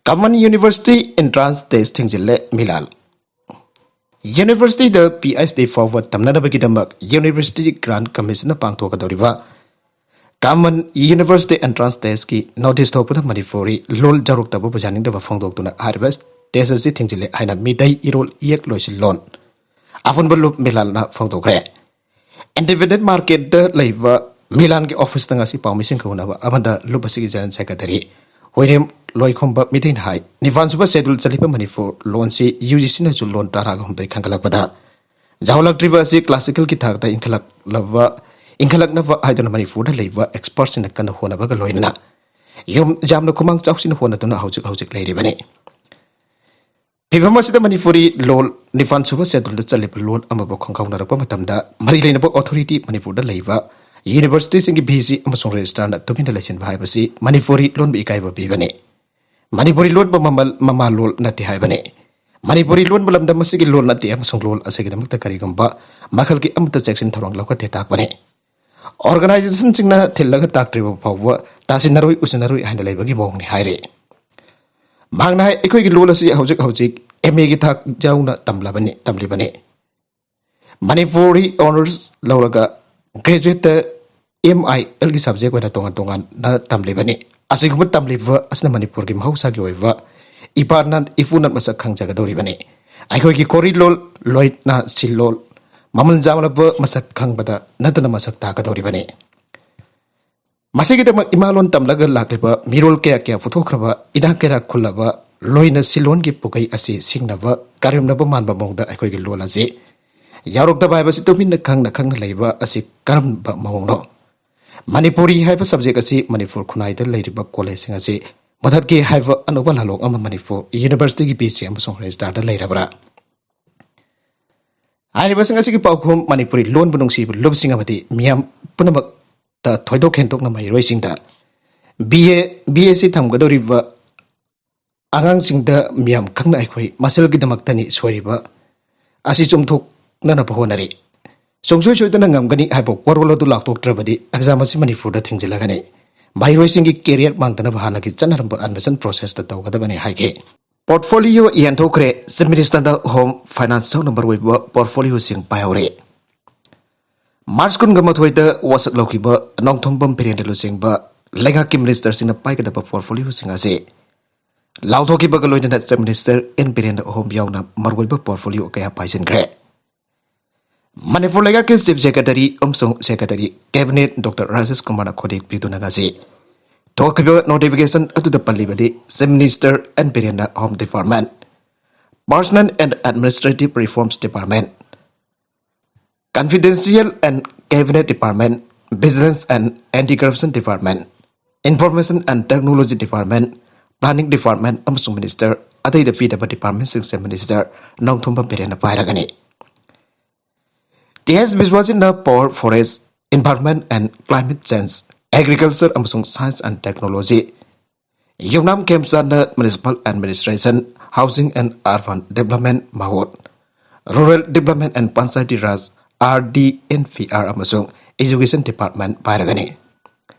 ꯀꯃꯟ ꯌꯨꯅꯤꯚꯔꯁꯤꯇꯤ ꯑꯦꯟꯇ꯭ꯔꯥꯟꯁ ꯇꯦꯁ ꯊꯤꯡꯖꯤꯜꯂꯦ ꯃꯤꯂꯥꯜ꯫ ꯌꯨꯅꯤꯚꯔꯁꯤꯇꯤꯗ ꯄꯤ ꯑꯩꯆ ꯗꯤ ꯐꯥꯎꯕ ꯇꯝꯅꯅꯕꯒꯤꯗꯃꯛ ꯌꯨꯅꯤꯚꯔꯁꯤꯇꯤ ꯒ꯭ꯔꯥꯟ ꯀꯃꯤꯁꯟꯅ ꯄꯥꯡꯊꯣꯛꯀꯗꯧꯔꯤꯕ ꯀꯃꯟ ꯌꯨꯅꯤꯚꯔꯁꯤꯇꯤ ꯑꯦꯟꯇ꯭ꯔꯥꯟꯁ ꯇꯦꯁꯀꯤ ꯅꯣꯇꯤꯁ ꯊꯣꯛꯄꯗ ꯃꯅꯤꯄꯨꯔꯤ ꯂꯣꯜ ꯌꯥꯎꯔꯛꯇꯕꯕꯨ ꯌꯥꯅꯤꯡꯗꯕ ꯐꯣꯡꯗꯣꯛꯇꯨꯅ ꯍꯥꯏꯔꯤꯕ ꯇꯦꯁ ꯑꯁꯤ ꯊꯤꯡꯖꯤꯜꯂꯦ ꯍꯥꯏꯅ ꯃꯤꯇꯩ ꯏꯔꯣꯜ ꯏꯌꯦꯛ ꯂꯣꯏꯁꯤꯜꯂꯣꯟ ꯑꯄꯨꯟꯕ ꯂꯨꯞ ꯃꯤꯂꯥꯜꯅ ꯐꯣꯡꯗꯣꯛꯈ꯭ꯔꯦ꯫ ꯏꯟꯗꯤꯄꯦꯟꯗꯦꯟ ꯃꯥꯔꯀꯦꯠꯇ ꯂꯩꯕ ꯃꯤꯂꯥꯟꯒꯤ ꯑꯣꯐꯤꯁꯇ ꯉꯁꯤ ꯄꯥꯎꯃꯤꯁꯤꯡ ꯀꯧꯅꯕ ꯑꯃꯗ ꯂꯨꯞ ꯑꯁꯤꯒꯤ ꯖꯦꯅꯔꯦꯜ ꯁꯦꯀ꯭ꯔꯦꯇꯔꯤ ꯍꯣꯏꯔꯦꯝ ꯂꯣꯏꯈꯣꯝꯕ ꯃꯤꯇꯩꯅ ꯍꯥꯏ, ꯅꯤꯄꯥꯟ ꯁꯨꯕ ꯁꯦꯗꯨꯜ ꯆꯜꯂꯤꯕ ꯃꯅꯤꯄꯨꯔ ꯂꯣꯟꯁꯤ ꯌꯨ ꯖꯤ ꯁꯤꯅꯁꯨ ꯂꯣꯟ ꯇꯔꯥꯒ ꯍꯨꯝꯗꯣꯏ ꯈꯟꯒꯠꯂꯛꯄꯗ ꯌꯥꯎꯍꯜꯂꯛꯇ꯭ꯔꯤꯕ ꯑꯁꯤ ꯀ꯭ꯂꯥꯁꯤꯀꯦꯜꯒꯤ ꯊꯥꯛꯇ ꯏꯟꯈꯠꯂꯛꯂꯕ, ꯏꯟꯈꯠꯂꯛꯅꯕ ꯍꯥꯏꯗꯨꯅ ꯃꯅꯤꯄꯨꯔꯗ ꯂꯩꯕ ꯑꯦꯛꯁꯄꯔꯠꯁꯤꯡꯅ ꯀꯟꯅ ꯍꯣꯠꯅꯕꯒ ꯂꯣꯏꯅꯅ ꯌꯨꯝ ꯌꯥꯝꯅ ꯈꯨꯃꯥꯡ ꯆꯥꯎꯁꯤꯟꯅ ꯍꯣꯠꯅꯗꯨꯅ ꯍꯧꯖꯤꯛ ꯍꯧꯖꯤꯛ ꯂꯩꯔꯤꯕꯅꯤ꯫ ꯐꯤꯕꯝ ꯑꯁꯤꯗ ꯃꯅꯤꯄꯨꯔꯤ ꯂꯣꯟ ꯅꯤꯄꯥꯟ ꯁꯨꯕ ꯁꯦꯗꯨꯜꯗ ꯆꯜꯂꯤꯕ ꯂꯣꯟ ꯑꯃꯕꯨ ꯈꯪꯍꯧꯅꯔꯛꯄ ꯃꯇꯝꯗ ꯃꯔꯤ ꯂꯩꯅꯕ ꯑꯣꯊꯣꯔꯤꯇꯤ ꯃꯅꯤꯄꯨꯔꯗ ꯂꯩꯕ ꯌꯨꯅꯤꯚꯔꯁꯤꯇꯤꯁꯤꯡꯒꯤ ꯚꯤ ꯁꯤ ꯑꯃꯁꯨꯡ ꯔꯦꯖꯤꯁꯇ꯭ꯔꯥꯔꯅ ꯇꯨꯃꯤꯟꯅ ꯂꯩꯁꯤꯟꯕ ꯍꯥꯏꯕꯁꯤ ꯃꯅꯤꯄꯨꯔꯤ ꯂꯣꯟꯕꯨ ꯏꯀꯥꯏꯕ ꯄꯤꯕꯅꯤ꯫ ꯃꯅꯤꯄꯨꯔꯤ ꯂꯣꯟꯕꯨ ꯃꯃꯜ ꯃꯃꯥ ꯂꯣꯟ ꯅꯠꯇꯦ ꯍꯥꯏꯕꯅꯤ꯫ ꯃꯅꯤꯄꯨꯔꯤ ꯂꯣꯟꯕꯨ ꯂꯝꯗꯝ ꯑꯁꯤꯒꯤ ꯂꯣꯟ ꯅꯠꯇꯦ ꯑꯃꯁꯨꯡ ꯂꯣꯟ ꯑꯁꯤꯒꯤꯗꯃꯛꯇ ꯀꯔꯤꯒꯨꯝꯕ ꯃꯈꯜꯒꯤ ꯑꯃꯠꯇ ꯆꯦꯛꯁꯤꯟ ꯊꯧꯔꯥꯡ ꯂꯧꯈꯠꯇꯦ ꯇꯥꯛꯄꯅꯤ꯫ ꯑꯣꯔꯒꯅꯥꯏꯖꯦꯁꯟꯁꯤꯡꯅ ꯊꯤꯜꯂꯒ ꯇꯥꯛꯇ꯭ꯔꯤꯕ ꯐꯥꯎꯕ ꯇꯥꯁꯤꯟꯅꯔꯣꯏ ꯎꯁꯤꯟꯅꯔꯣꯏ ꯍꯥꯏꯅ ꯂꯩꯕꯒꯤ ꯃꯑꯣꯡꯅꯤ ꯍꯥꯏꯔꯤ꯫ ꯃꯍꯥꯛꯅ ꯍꯥꯏ, ꯑꯩꯈꯣꯏꯒꯤ ꯂꯣꯜ ꯑꯁꯤ ꯍꯧꯖꯤꯛ ꯍꯧꯖꯤꯛ ꯑꯦꯝ ꯑꯦꯒꯤ ꯊꯥꯛ ꯌꯧꯅ ꯇꯝꯂꯕꯅꯤ, ꯇꯝꯂꯤꯕꯅꯤ꯫ ꯃꯅꯤꯄꯨꯔꯤ ꯑꯣꯅꯔꯁ ꯂꯧꯔꯒ ꯒ꯭ꯔꯦꯖꯨꯌꯦꯠꯇ ꯑꯦꯝ ꯑꯥꯏ ꯑꯦꯜꯒꯤ ꯁꯕꯖꯦꯛ ꯑꯣꯏꯅ ꯇꯣꯉꯥꯟ ꯇꯣꯉꯥꯟꯅ ꯇꯝꯂꯤꯕꯅꯤ꯫ ꯑꯁꯤꯒꯨꯝꯕ ꯇꯝꯂꯤꯕ ꯑꯁꯤꯅ ꯃꯅꯤꯄꯨꯔꯒꯤ ꯃꯍꯧꯁꯥꯒꯤ ꯑꯣꯏꯕ ꯏꯄꯥꯅ ꯏꯄꯨꯅ ꯃꯁꯛ ꯈꯪꯖꯒꯗꯧꯔꯤꯕꯅꯤ꯫ ꯑꯩꯈꯣꯏꯒꯤ ꯀꯣꯔꯤ ꯂꯣꯜ, ꯂꯣꯏꯅ ꯁꯤꯜꯂꯣꯜ, ꯃꯃꯜ ꯌꯥꯝꯂꯕ ꯃꯁꯛ ꯈꯪꯕꯗ ꯅꯠꯇꯅ ꯃꯁꯛ ꯇꯥꯛꯀꯗꯧꯔꯤꯕꯅꯤ꯫ ꯃꯁꯤꯒꯤꯗꯃꯛ ꯏꯃꯥꯂꯣꯟ ꯇꯝꯂꯒ ꯂꯥꯛꯂꯤꯕ ꯃꯤꯔꯣꯜ ꯀꯌꯥ ꯀꯌꯥ ꯄꯨꯊꯣꯛꯈ꯭ꯔꯕ, ꯏꯅꯥꯛ ꯀꯩꯔꯥꯛ ꯈꯨꯜꯂꯕ, ꯂꯣꯏꯅ ꯁꯤꯂꯣꯟꯒꯤ ꯄꯨꯀꯩ ꯑꯁꯤ ꯁꯤꯡꯅꯕ, ꯀꯔꯦꯝꯅꯕ ꯃꯥꯟꯕ ꯃꯑꯣꯡꯗ ꯑꯩꯈꯣꯏꯒꯤ ꯂꯣꯜ ꯑꯁꯤ ꯌꯥꯎꯔꯛꯇꯕ ꯍꯥꯏꯕꯁꯤ ꯇꯨꯃꯤꯟꯅ ꯈꯪꯅ ꯈꯪꯅ ꯂꯩꯕ ꯑꯁꯤ ꯀꯔꯝꯕ ꯃꯑꯣꯡꯅꯣ? ꯃꯅꯤꯄꯨꯔꯤ ꯍꯥꯏꯕ ꯁꯕꯖꯦꯛ ꯑꯁꯤ ꯃꯅꯤꯄꯨꯔ ꯈꯨꯟꯅꯥꯏꯗ ꯂꯩꯔꯤꯕ ꯀꯣꯂꯦꯖꯁꯤꯡ ꯑꯁꯤ ꯃꯨꯊꯠꯀꯦ ꯍꯥꯏꯕ ꯑꯅꯧꯕ ꯂꯥꯂꯣꯡ ꯑꯃ ꯃꯅꯤꯄꯨꯔ ꯌꯨꯅꯤꯚꯔꯁꯤꯇꯤꯒꯤ ꯚꯤ ꯁꯤ ꯑꯃꯁꯨꯡ ꯔꯦꯖꯤꯁꯇ꯭ꯔꯥꯔꯗ ꯂꯩꯔꯕ꯭ꯔꯥ? ꯍꯥꯏꯔꯤꯕꯁꯤꯡ ꯑꯁꯤꯒꯤ ꯄꯥꯎꯈꯨꯝ ꯃꯅꯤꯄꯨꯔꯤ ꯂꯣꯟꯕꯨ ꯅꯨꯡꯁꯤꯕ ꯂꯨꯞꯁꯤꯡ ꯑꯃꯗꯤ ꯃꯤꯌꯥꯝ ꯄꯨꯝꯅꯃꯛꯇ ꯊꯣꯏꯗꯣꯛ ꯍꯦꯟꯗꯣꯛꯅ ꯃꯍꯩꯔꯣꯏꯁꯤꯡꯗ B A, B S C ꯊꯝꯒꯗꯧꯔꯤꯕ ꯑꯉꯥꯡꯁꯤꯡꯗ ꯃꯤꯌꯥꯝ ꯈꯪꯅ ꯑꯩꯈꯣꯏ ꯃꯁꯦꯜꯒꯤꯗꯃꯛꯇꯅꯤ ꯁꯣꯏꯔꯤꯕ ꯑꯁꯤ ꯆꯨꯝꯊꯣꯛꯅꯅꯕ ꯍꯣꯠꯅꯔꯤ꯫ ꯁꯨꯡꯁꯣꯏ ꯁꯣꯏꯗꯅ ꯉꯝꯒꯅꯤ ꯍꯥꯏꯕ ꯋꯥꯔꯣꯜ ꯑꯗꯨ ꯂꯥꯎꯊꯣꯛꯇ꯭ꯔꯕꯗꯤ ꯑꯦꯛꯖꯥꯝ ꯑꯁꯤ ꯃꯅꯤꯄꯨꯔꯗ ꯊꯤꯡꯖꯤꯜꯂꯒꯅꯤ꯫ ꯃꯍꯩꯔꯣꯏꯁꯤꯡꯒꯤ ꯀꯦꯔꯤꯌꯔ ꯃꯥꯡꯗꯅꯕ ꯍꯥꯟꯅꯒꯤ ꯆꯠꯅꯔꯝꯕ ꯑꯦꯗꯃꯤꯁꯟ ꯄ꯭ꯔꯣꯁꯦꯁꯇ ꯇꯧꯒꯗꯕꯅꯤ ꯍꯥꯏꯈꯤ꯫ ꯄꯣꯔꯠꯐꯣꯂꯤꯑꯣ ꯌꯦꯟꯊꯣꯛꯈ꯭ꯔꯦ꯫ ꯆꯤꯐ ꯃꯤꯅꯤꯁꯇꯔꯅ ꯍꯣꯝ ꯐꯥꯏꯅꯥꯟꯁ ꯌꯥꯎꯅ ꯃꯔꯨꯑꯣꯏꯕ ꯄꯣꯔꯠꯐꯣꯂꯤꯑꯣꯁꯤꯡ ꯄꯥꯏꯍꯧꯔꯦ꯫ ꯃꯥꯔꯆ ꯀꯨꯟꯒ ꯃꯥꯊꯣꯏꯗ ꯋꯥꯁꯛ ꯂꯧꯈꯤꯕ ꯅꯣꯡꯊꯣꯝꯕꯝ ꯕꯤꯔꯦꯟꯗ ꯂꯨꯆꯤꯡꯕ ꯂꯩꯉꯥꯛꯀꯤ ꯃꯤꯅꯤꯁꯇꯔꯁꯤꯡꯅ ꯄꯥꯏꯒꯗꯕ ꯄꯣꯔꯠꯐꯣꯂꯤꯑꯣꯁꯤꯡ ꯑꯁꯤ ꯂꯥꯎꯊꯣꯛꯈꯤꯕꯒ ꯂꯣꯏꯅꯅ ꯆꯤꯐ ꯃꯤꯅꯤꯁꯇꯔ ꯑꯦꯟ ꯕꯤꯔꯦꯟꯗ ꯍꯣꯝ ꯌꯥꯎꯅ ꯃꯔꯨꯑꯣꯏꯕ ꯄꯣꯔꯠꯐꯣꯂꯤꯑꯣ ꯀꯌꯥ ꯄꯥꯏꯁꯤꯟꯈ꯭ꯔꯦ꯫ ꯃꯅꯤꯄꯨꯔ ꯂꯩꯉꯥꯛꯀꯤ ꯆꯤꯐ ꯁꯦꯀ꯭ꯔꯦꯇꯔꯤ ꯑꯃꯁꯨꯡ ꯁꯦꯀ꯭ꯔꯦꯇꯔꯤ ꯀꯦꯕꯤꯅꯦꯠ ꯗꯣꯛꯇꯔ ꯔꯥꯖꯦꯁ ꯀꯨꯃꯥꯔꯅ ꯈꯨꯗꯦꯛ ꯄꯤꯗꯨꯅ ꯉꯁꯤ ꯊꯣꯛꯈꯤꯕ ꯅꯣꯇꯤꯐꯤꯀꯦꯁꯟ ꯑꯗꯨꯗ ꯄꯜꯂꯤꯕꯗꯤ, ꯆꯤꯐ ꯃꯤꯅꯤꯁꯇꯔ ꯑꯦꯟ ꯕꯤꯔꯦꯟꯅ home department, Personnel and Administrative Reforms Department, Confidential and Cabinet Department, Vigilance and Anti-Corruption Department, Information and Technology Department, Planning Department ꯑꯃꯁꯨꯡ ꯃꯤꯅꯤꯁꯇꯔ ꯑꯇꯩꯗ ꯄꯤꯗꯕ ꯗꯤꯄꯥꯔꯠꯃꯦꯟꯁꯤꯡꯁꯦ minister Nongthombam ꯕꯤꯔꯦꯟꯅ ꯄꯥꯏꯔꯒꯅꯤ꯫ T S ꯕꯤꯁ꯭ꯋꯥꯖꯤꯠꯅ Power, Forest, Environment and Climate Change, Agriculture ꯑꯃꯁꯨꯡ Science and Technology, Yumnam ꯈꯦꯝꯆꯥꯟꯅ Municipal Administration, Housing and Urban Development, ꯃꯍꯨꯠ, Rural Development and Panchayati Raj, R D and P R ꯑꯃꯁꯨꯡ Education Department ꯄꯥꯏꯔꯒꯅꯤ꯫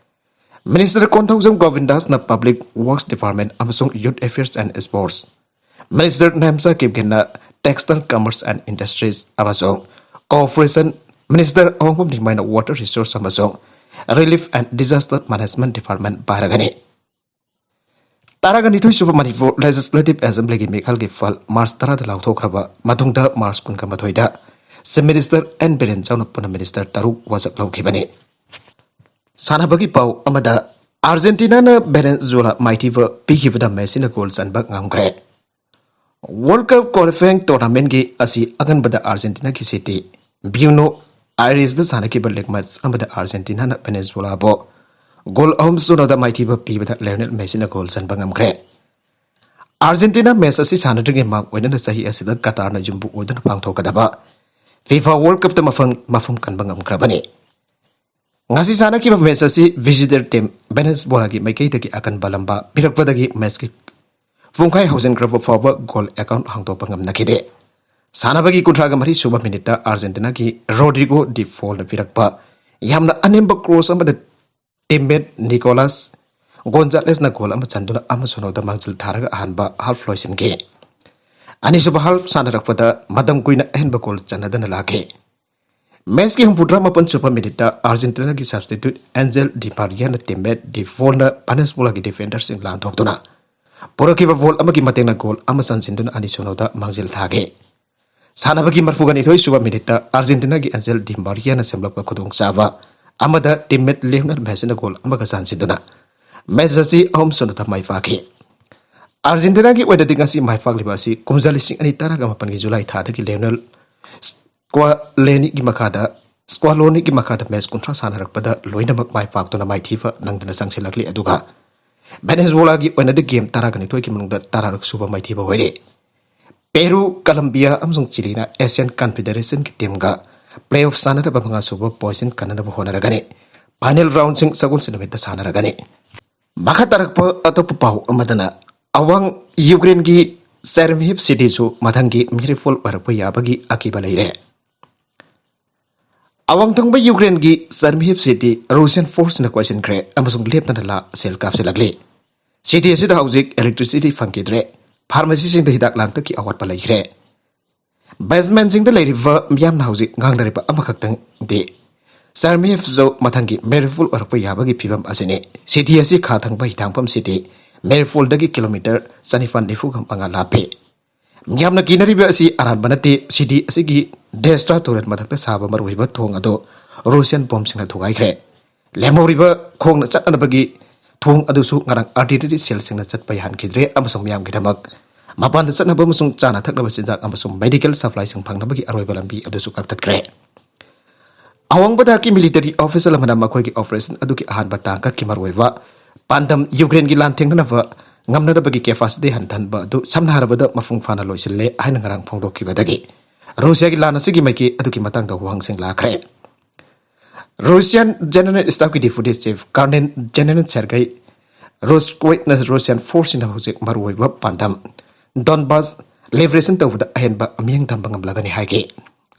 Minister Konthoujam ꯒꯣꯕꯤꯟꯗꯥꯁꯅ Public Works Department ꯑꯃꯁꯨꯡ Youth Affairs and Sports, minister Nemcha ꯀꯤꯞꯒꯦꯟꯅ Textile, Commerce and Industries ꯑꯃꯁꯨꯡ Cooperation, minister Awangbam ꯅꯤꯡꯃꯥꯏꯅ Water Resource ꯑꯃꯁꯨꯡ Relief and Disaster Management Department ꯄꯥꯏꯔꯒꯅꯤ꯫ ꯇꯔꯥꯒ ꯅꯤꯊꯣꯏ ꯁꯨꯕ ꯃꯅꯤꯄꯨꯔ ꯂꯦꯖꯤꯁꯂꯦꯇꯤꯚ ꯑꯦꯁꯦꯝꯕ꯭ꯂꯤꯒꯤ ꯃꯤꯈꯜꯒꯤ ꯐꯜ ꯃꯥꯔꯆ ꯇꯔꯥꯗ ꯂꯥꯎꯊꯣꯛꯈ꯭ꯔꯕ ꯃꯇꯨꯡꯗ, ꯃꯥꯔꯆ ꯀꯨꯟꯒ ꯃꯥꯊꯣꯏꯗ ꯆꯤꯐ ꯃꯤꯅꯤꯁꯇꯔ ꯑꯦꯟ ꯕꯤꯔꯦꯟ ꯌꯥꯎꯅ ꯄꯨꯟꯅ ꯃꯤꯅꯤꯁꯇꯔ ꯇꯔꯨꯛ ꯋꯥꯁꯛ ꯂꯧꯈꯤꯕꯅꯤ꯫ ꯁꯥꯟꯅꯕꯒꯤ ꯄꯥꯎ ꯑꯃꯗ, ꯑꯥꯔꯖꯦꯟꯇꯤꯅꯥꯅ ꯚꯦꯅꯦꯖꯨꯋꯦꯂꯥ ꯃꯥꯏꯊꯤꯕ ꯄꯤꯈꯤꯕꯗ ꯃꯦꯁꯤꯅ ꯒꯣꯜ ꯆꯟꯕ ꯉꯝꯈ꯭ꯔꯦ꯫ ꯋꯥꯔꯜꯗ ꯀꯞ ꯀ꯭ꯋꯥꯂꯤꯐꯥꯏꯌꯤꯡ ꯇꯣꯔꯅꯥꯃꯦꯟꯒꯤ ꯑꯁꯤ ꯑꯉꯟꯕꯗ ꯑꯥꯔꯖꯦꯟꯇꯤꯅꯥꯒꯤ ꯁꯤꯇꯤ ꯕ꯭ꯌꯨꯅꯣ ꯑꯥꯏꯔꯤꯁꯇ ꯁꯥꯟꯅꯈꯤꯕ ꯂꯤꯒ ꯃꯦꯆ ꯑꯃꯗ ꯑꯥꯔꯖꯦꯟꯇꯤꯅꯥꯅ ꯚꯦꯅꯦꯖꯨꯋꯦꯂꯥꯕꯨ ꯒꯣꯜ ꯑꯍꯨꯝ ꯁꯨꯅꯗ ꯃꯥꯏꯊꯤꯕ ꯄꯤꯕꯗ ꯂꯤꯑꯣꯅꯦꯜ ꯃꯦꯁꯤꯅ ꯒꯣꯜ ꯆꯟꯕ ꯉꯝꯈ꯭ꯔꯦ꯫ ꯑꯥꯔꯖꯦꯟꯇꯤꯅꯥ ꯃꯦꯆ ꯑꯁꯤ ꯁꯥꯟꯅꯗ꯭ꯔꯤꯉꯩ ꯃꯃꯥꯡ ꯑꯣꯏꯅ ꯆꯍꯤ ꯑꯁꯤꯗ ꯀꯇꯥꯔꯅ ꯌꯨꯝꯕꯨ ꯑꯣꯏꯗꯨꯅ ꯄꯥꯡꯊꯣꯛꯀꯗꯕ ꯐꯤꯐꯥ ꯋꯥꯔꯜꯗ ꯀꯞꯇ ꯃꯐꯝ, ꯃꯐꯝ ꯀꯟꯕ ꯉꯝꯈ꯭ꯔꯕꯅꯤ꯫ ꯉꯁꯤ ꯁꯥꯟꯅꯈꯤꯕ ꯃꯦꯆ ꯑꯁꯤ ꯚꯤꯖꯤꯇꯔ ꯇꯤꯝ ꯚꯦꯅꯦꯖꯨꯋꯦꯂꯥꯒꯤ ꯃꯥꯏꯀꯩꯗꯒꯤ ꯑꯀꯟꯕ ꯂꯝꯕꯥ ꯄꯤꯔꯛꯄꯗꯒꯤ ꯃꯦꯆꯀꯤ ꯄꯨꯡꯈꯥꯏ ꯍꯧꯖꯤꯟꯈ꯭ꯔꯕ ꯐꯥꯎꯕ ꯒꯣꯜ ꯑꯦꯀꯥꯎꯟ ꯍꯥꯡꯗꯣꯛꯄ ꯉꯝꯅꯈꯤꯗꯦ꯫ ꯁꯥꯟꯅꯕꯒꯤ ꯀꯨꯟꯊ꯭ꯔꯥꯒ ꯃꯔꯤ ꯁꯨꯕ ꯃꯤꯅꯤꯠꯇ ꯑꯥꯔꯖꯦꯟꯇꯤꯅꯥꯒꯤ ꯔꯣꯗ꯭ꯔꯤꯒꯣ ꯗꯤ ꯐꯣꯜꯅ ꯄꯤꯔꯛꯄ ꯌꯥꯝꯅ ꯑꯅꯦꯝꯕ ꯀ꯭ꯔꯣꯁ ꯑꯃꯗ ꯇꯤꯝꯃꯦꯠ ꯅꯤꯀꯣꯂꯥꯁ ꯒꯣꯟꯖꯥꯂꯦꯁꯅ ꯒꯣꯜ ꯑꯃ ꯆꯟꯗꯨꯅ ꯑꯃ ꯁꯣꯅꯣꯗ ꯃꯥꯡꯖꯤꯜ ꯊꯥꯔꯒ ꯑꯍꯥꯟꯕ ꯍꯥꯜꯐ ꯂꯣꯏꯁꯤꯟꯈꯤ꯫ ꯑꯅꯤꯁꯨꯕ ꯍꯥꯜꯐ ꯁꯥꯟꯅꯔꯛꯄꯗ ꯃꯇꯝ ꯀꯨꯏꯅ ꯑꯍꯦꯟꯕ ꯒꯣꯜ ꯆꯟꯅꯗꯅ ꯂꯥꯛꯈꯤ꯫ ꯃꯦꯆꯀꯤ ꯍꯨꯝꯐꯨꯇꯔꯥ ꯃꯥꯄꯟ ꯁꯨꯕ ꯃꯤꯅꯤꯠꯇ ꯑꯥꯔꯖꯦꯟꯇꯤꯅꯥꯒꯤ ꯁꯕꯁꯇꯤꯇ꯭ꯌꯨꯠ ꯑꯦꯟꯖꯦꯜ ꯗꯤ ꯃꯥꯔꯤꯌꯥꯅ ꯇꯤꯝꯃꯦꯠ ꯗꯤ ꯐꯣꯜꯅ ꯚꯦꯅꯦꯖꯨꯋꯦꯂꯥꯒꯤ ꯗꯤꯐꯦꯟꯗꯔꯁꯤꯡ ꯂꯥꯟꯊꯣꯛꯇꯨꯅ ꯄꯨꯔꯛꯈꯤꯕ ꯕꯣꯜ ꯑꯃꯒꯤ ꯃꯇꯦꯡꯅ ꯒꯣꯜ ꯑꯃ ꯆꯟꯁꯤꯟꯗꯨꯅ ꯑꯅꯤ ꯁꯣꯅꯣꯗ ꯃꯥꯡꯖꯤꯜ ꯊꯥꯈꯤ꯫ ꯁꯥꯟꯅꯕꯒꯤ ꯃꯔꯐꯨꯒ ꯅꯤꯊꯣꯏ ꯁꯨꯕ ꯃꯤꯅꯤꯠꯇ ꯑꯥꯔꯖꯦꯟꯇꯤꯅꯥꯒꯤ ꯑꯦꯟꯖꯦꯜ ꯗꯤ ꯃꯥꯔꯤꯌꯥꯅ ꯁꯦꯝꯂꯛꯄ ꯈꯨꯗꯣꯡꯆꯥꯕ ꯑꯃꯗ ꯇꯤꯝꯃꯦꯠ ꯂꯤꯑꯣꯅꯦꯜ ꯃꯦꯁꯤꯅ ꯒꯣꯜ ꯑꯃꯒ ꯆꯟꯁꯤꯟꯗꯨꯅ ꯃꯦꯆ ꯑꯁꯤ ꯑꯍꯨꯝ ꯁꯣꯅꯣꯗ ꯃꯥꯏ ꯄꯥꯛꯈꯤ꯫ ꯑꯥꯔꯖꯦꯟꯇꯤꯅꯥꯒꯤ ꯑꯣꯏꯅꯗꯤ ꯉꯁꯤ ꯃꯥꯏ ꯄꯥꯛꯂꯤꯕ ꯑꯁꯤ ꯀꯨꯝꯖꯥ ꯂꯤꯁꯤꯡ ꯑꯅꯤ ꯇꯔꯥꯒ ꯃꯥꯄꯟꯒꯤ ꯖꯨꯂꯥꯏ ꯊꯥꯗꯒꯤ ꯂꯤꯑꯣꯅꯦꯜ ꯁ꯭ꯀ꯭ꯋꯥꯂꯦꯅꯤꯒꯤ ꯃꯈꯥꯗ, ꯁ꯭ꯀ꯭ꯋꯥꯂꯣꯅꯤꯒꯤ ꯃꯈꯥꯗ ꯃꯦꯆ ꯀꯨꯟꯊ꯭ꯔꯥ ꯁꯥꯟꯅꯔꯛꯄꯗ ꯂꯣꯏꯅꯃꯛ ꯃꯥꯏ ꯄꯥꯛꯇꯨꯅ ꯃꯥꯏꯊꯤꯕ ꯅꯪꯗꯅ ꯆꯪꯁꯤꯜꯂꯛꯂꯤ꯫ ꯑꯗꯨꯒ ꯚꯦꯅꯦꯖꯨꯋꯦꯂꯥꯒꯤ ꯑꯣꯏꯅꯗꯤ ꯒꯦꯝ ꯇꯔꯥꯒ ꯅꯤꯊꯣꯏꯒꯤ ꯃꯅꯨꯡꯗ ꯇꯔꯥꯔꯛ ꯁꯨꯕ ꯃꯥꯏꯊꯤꯕ ꯑꯣꯏꯔꯦ꯫ ꯄꯦꯔꯨ, ꯀꯂꯝꯕꯤꯌꯥ ꯑꯃꯁꯨꯡ ꯆꯤꯂꯤꯅ ꯑꯦꯁꯤꯌꯥꯟ ꯀꯟꯐꯦꯗꯔꯦꯁꯟꯒꯤ ꯇꯤꯝꯒ ꯄ꯭ꯂꯦ ꯑꯣꯐ ꯁꯥꯟꯅꯅꯕ ꯃꯉꯥ ꯁꯨꯕ ꯄꯣꯖꯤꯁꯟ ꯀꯟꯅꯅꯕ ꯍꯣꯠꯅꯔꯒꯅꯤ꯫ ꯐꯥꯏꯅꯦꯜ ꯔꯥꯎꯟꯁꯤꯡ ꯁꯒꯣꯜꯁꯦꯟ ꯅꯨꯃꯤꯠꯇ ꯁꯥꯟꯅꯔꯒꯅꯤ꯫ ꯃꯈꯥ ꯇꯥꯔꯛꯄ ꯑꯇꯣꯞꯄ ꯄꯥꯎ ꯑꯃꯗꯅ, ꯑꯋꯥꯡ ꯌꯨꯀ꯭ꯔꯦꯟꯒꯤ ꯆꯦꯔꯃꯤꯍꯤꯞ ꯁꯤꯇꯤꯁꯨ ꯃꯊꯪꯒꯤ ꯃꯤꯔꯦꯐꯨꯜ ꯑꯣꯏꯔꯛꯄ ꯌꯥꯕꯒꯤ ꯑꯀꯤꯕ ꯂꯩꯔꯦ꯫ ꯑꯋꯥꯡ ꯊꯪꯕ ꯌꯨꯀ꯭ꯔꯦꯟꯒꯤ ꯆꯦꯔꯃꯤꯍꯤꯞ ꯁꯤꯇꯤ ꯔꯨꯁꯤꯌꯥꯟ ꯐꯣꯔꯁꯅ ꯀꯣꯏꯁꯤꯟꯈ꯭ꯔꯦ ꯑꯃꯁꯨꯡ ꯂꯦꯞꯇꯅ ꯂꯥ ꯁꯦꯜ ꯀꯥꯞꯁꯤꯜꯂꯛꯂꯤ꯫ ꯁꯤꯇꯤ ꯑꯁꯤꯗ ꯍꯧꯖꯤꯛ ꯏꯂꯦꯛꯇ꯭ꯔꯤꯁꯤꯇꯤ ꯐꯪꯈꯤꯗ꯭ꯔꯦ꯫ ꯐꯥꯔꯃꯥꯁꯤꯁꯤꯡꯗ ꯍꯤꯗꯥꯛ ꯂꯥꯡꯊꯛꯀꯤ ꯑꯋꯥꯠꯄ ꯂꯩꯈ꯭ꯔꯦ꯫ ꯕꯦꯁꯃꯦꯟꯁꯤꯡꯗ ꯂꯩꯔꯤꯕ ꯃꯤꯌꯥꯝꯅ ꯍꯧꯖꯤꯛ ꯉꯥꯡꯅꯔꯤꯕ ꯑꯃꯈꯛꯇꯪꯗꯤ ꯆꯦꯔꯃꯤꯍꯤꯞꯁꯨ ꯃꯊꯪꯒꯤ ꯃꯤꯔꯦꯐꯨꯜ ꯑꯣꯏꯔꯛꯄ ꯌꯥꯕꯒꯤ ꯐꯤꯕꯝ ꯑꯁꯤꯅꯤ꯫ ꯁꯤꯇꯤ ꯑꯁꯤ ꯈꯥ ꯊꯪꯕ ꯍꯤꯊꯥꯡꯐꯝ ꯁꯤꯇꯤ ꯃꯤꯔꯦꯐꯨꯜꯗꯒꯤ ꯀꯤꯂꯣꯃꯤꯇꯔ ꯆꯅꯤꯄꯥꯟ ꯅꯤꯐꯨꯒ ꯃꯉꯥ ꯂꯥꯞꯄꯤ꯫ ꯃꯤꯌꯥꯝꯅ ꯀꯤꯅꯔꯤꯕ ꯑꯁꯤ ꯑꯔꯥꯟꯕ ꯅꯠꯇꯦ꯫ ꯁꯤꯇꯤ ꯑꯁꯤꯒꯤ ꯗꯦꯁꯇ꯭ꯔꯥ ꯇꯨꯔꯦꯜ ꯃꯊꯛꯇ ꯁꯥꯕ ꯃꯔꯨꯑꯣꯏꯕ ꯊꯣꯡ ꯑꯗꯨ ꯔꯨꯁꯤꯌꯥꯟ ꯕꯣꯝꯁꯤꯡꯅ ꯊꯨꯒꯥꯏꯈ꯭ꯔꯦ꯫ ꯂꯦꯝꯍꯧꯔꯤꯕ ꯈꯣꯡꯅ ꯆꯠꯅꯕꯒꯤ ꯊꯣꯡ ꯑꯗꯨꯁꯨ ꯉꯔꯥꯡ ꯑꯥꯔꯇꯤꯂꯔꯤ ꯁꯦꯜꯁꯤꯡꯅ ꯆꯠꯄ ꯌꯥꯍꯟꯈꯤꯗ꯭ꯔꯦ ꯑꯃꯁꯨꯡ ꯃꯤꯌꯥꯝꯒꯤꯗꯃꯛ ꯃꯄꯥꯟꯗ ꯆꯠꯅꯕ ꯑꯃꯁꯨꯡ ꯆꯥꯅ ꯊꯛꯅꯕ ꯆꯤꯟꯖꯥꯛ ꯑꯃꯁꯨꯡ ꯃꯦꯗꯤꯀꯦꯜ ꯁꯄ꯭ꯂꯥꯏꯁꯤꯡ ꯐꯪꯅꯕꯒꯤ ꯑꯔꯣꯏꯕ ꯂꯝꯕꯤ ꯑꯗꯨꯁꯨ ꯀꯛꯊꯠꯈ꯭ꯔꯦ꯫ ꯑꯋꯥꯡꯕ ꯊꯥꯛꯀꯤ ꯃꯤꯂꯤꯇꯔꯤ ꯑꯣꯐꯤꯁꯤꯌꯦꯜ ꯑꯃꯅ ꯃꯈꯣꯏꯒꯤ ꯑꯣꯄꯔꯦꯁꯟ ꯑꯗꯨꯒꯤ ꯑꯍꯥꯟꯕ ꯇꯥꯡꯀꯛꯀꯤ ꯃꯔꯨꯑꯣꯏꯕ ꯄꯥꯟꯗꯝ ꯌꯨꯀ꯭ꯔꯦꯟꯒꯤ ꯂꯥꯟ ꯊꯦꯡꯅꯅꯕ ꯉꯝꯅꯅꯕꯒꯤ ꯀꯦꯄꯥꯁꯤꯇꯤ ꯍꯟꯊꯍꯟꯕ ꯑꯗꯨ ꯁꯝꯅ ꯍꯥꯏꯔꯕꯗ ꯃꯄꯨꯡ ꯐꯥꯅ ꯂꯣꯏꯁꯤꯜꯂꯦ ꯍꯥꯏꯅ ꯉꯔꯥꯡ ꯐꯣꯡꯗꯣꯛꯈꯤꯕꯗꯒꯤ ꯔꯨꯁꯤꯌꯥꯒꯤ ꯂꯥꯟ ꯑꯁꯤꯒꯤ ꯃꯥꯏꯀꯩ ꯑꯗꯨꯒꯤ ꯃꯇꯥꯡꯗ ꯋꯥꯍꯪꯁꯤꯡ ꯂꯥꯛꯈ꯭ꯔꯦ꯫ ꯔꯨꯁꯤꯌꯥꯟ ꯖꯦꯅꯔꯦꯜ ꯁ꯭ꯇꯥꯐꯀꯤ deputy chief colonel general Sergey ꯔꯣꯁꯀꯣꯏꯠꯅ ꯔꯨꯁꯤꯌꯥꯟ ꯐꯣꯔꯁꯁꯤꯡꯅ ꯍꯧꯖꯤꯛ ꯃꯔꯨꯑꯣꯏꯕ ꯄꯥꯟꯗꯝ ꯗꯣꯟꯕꯥꯁ ꯂꯤꯕꯔꯦꯁꯟ ꯇꯧꯕꯗ ꯑꯍꯦꯟꯕ ꯃꯤꯠꯌꯦꯡ ꯊꯝꯕ ꯉꯝꯂꯒꯅꯤ ꯍꯥꯏꯈꯤ꯫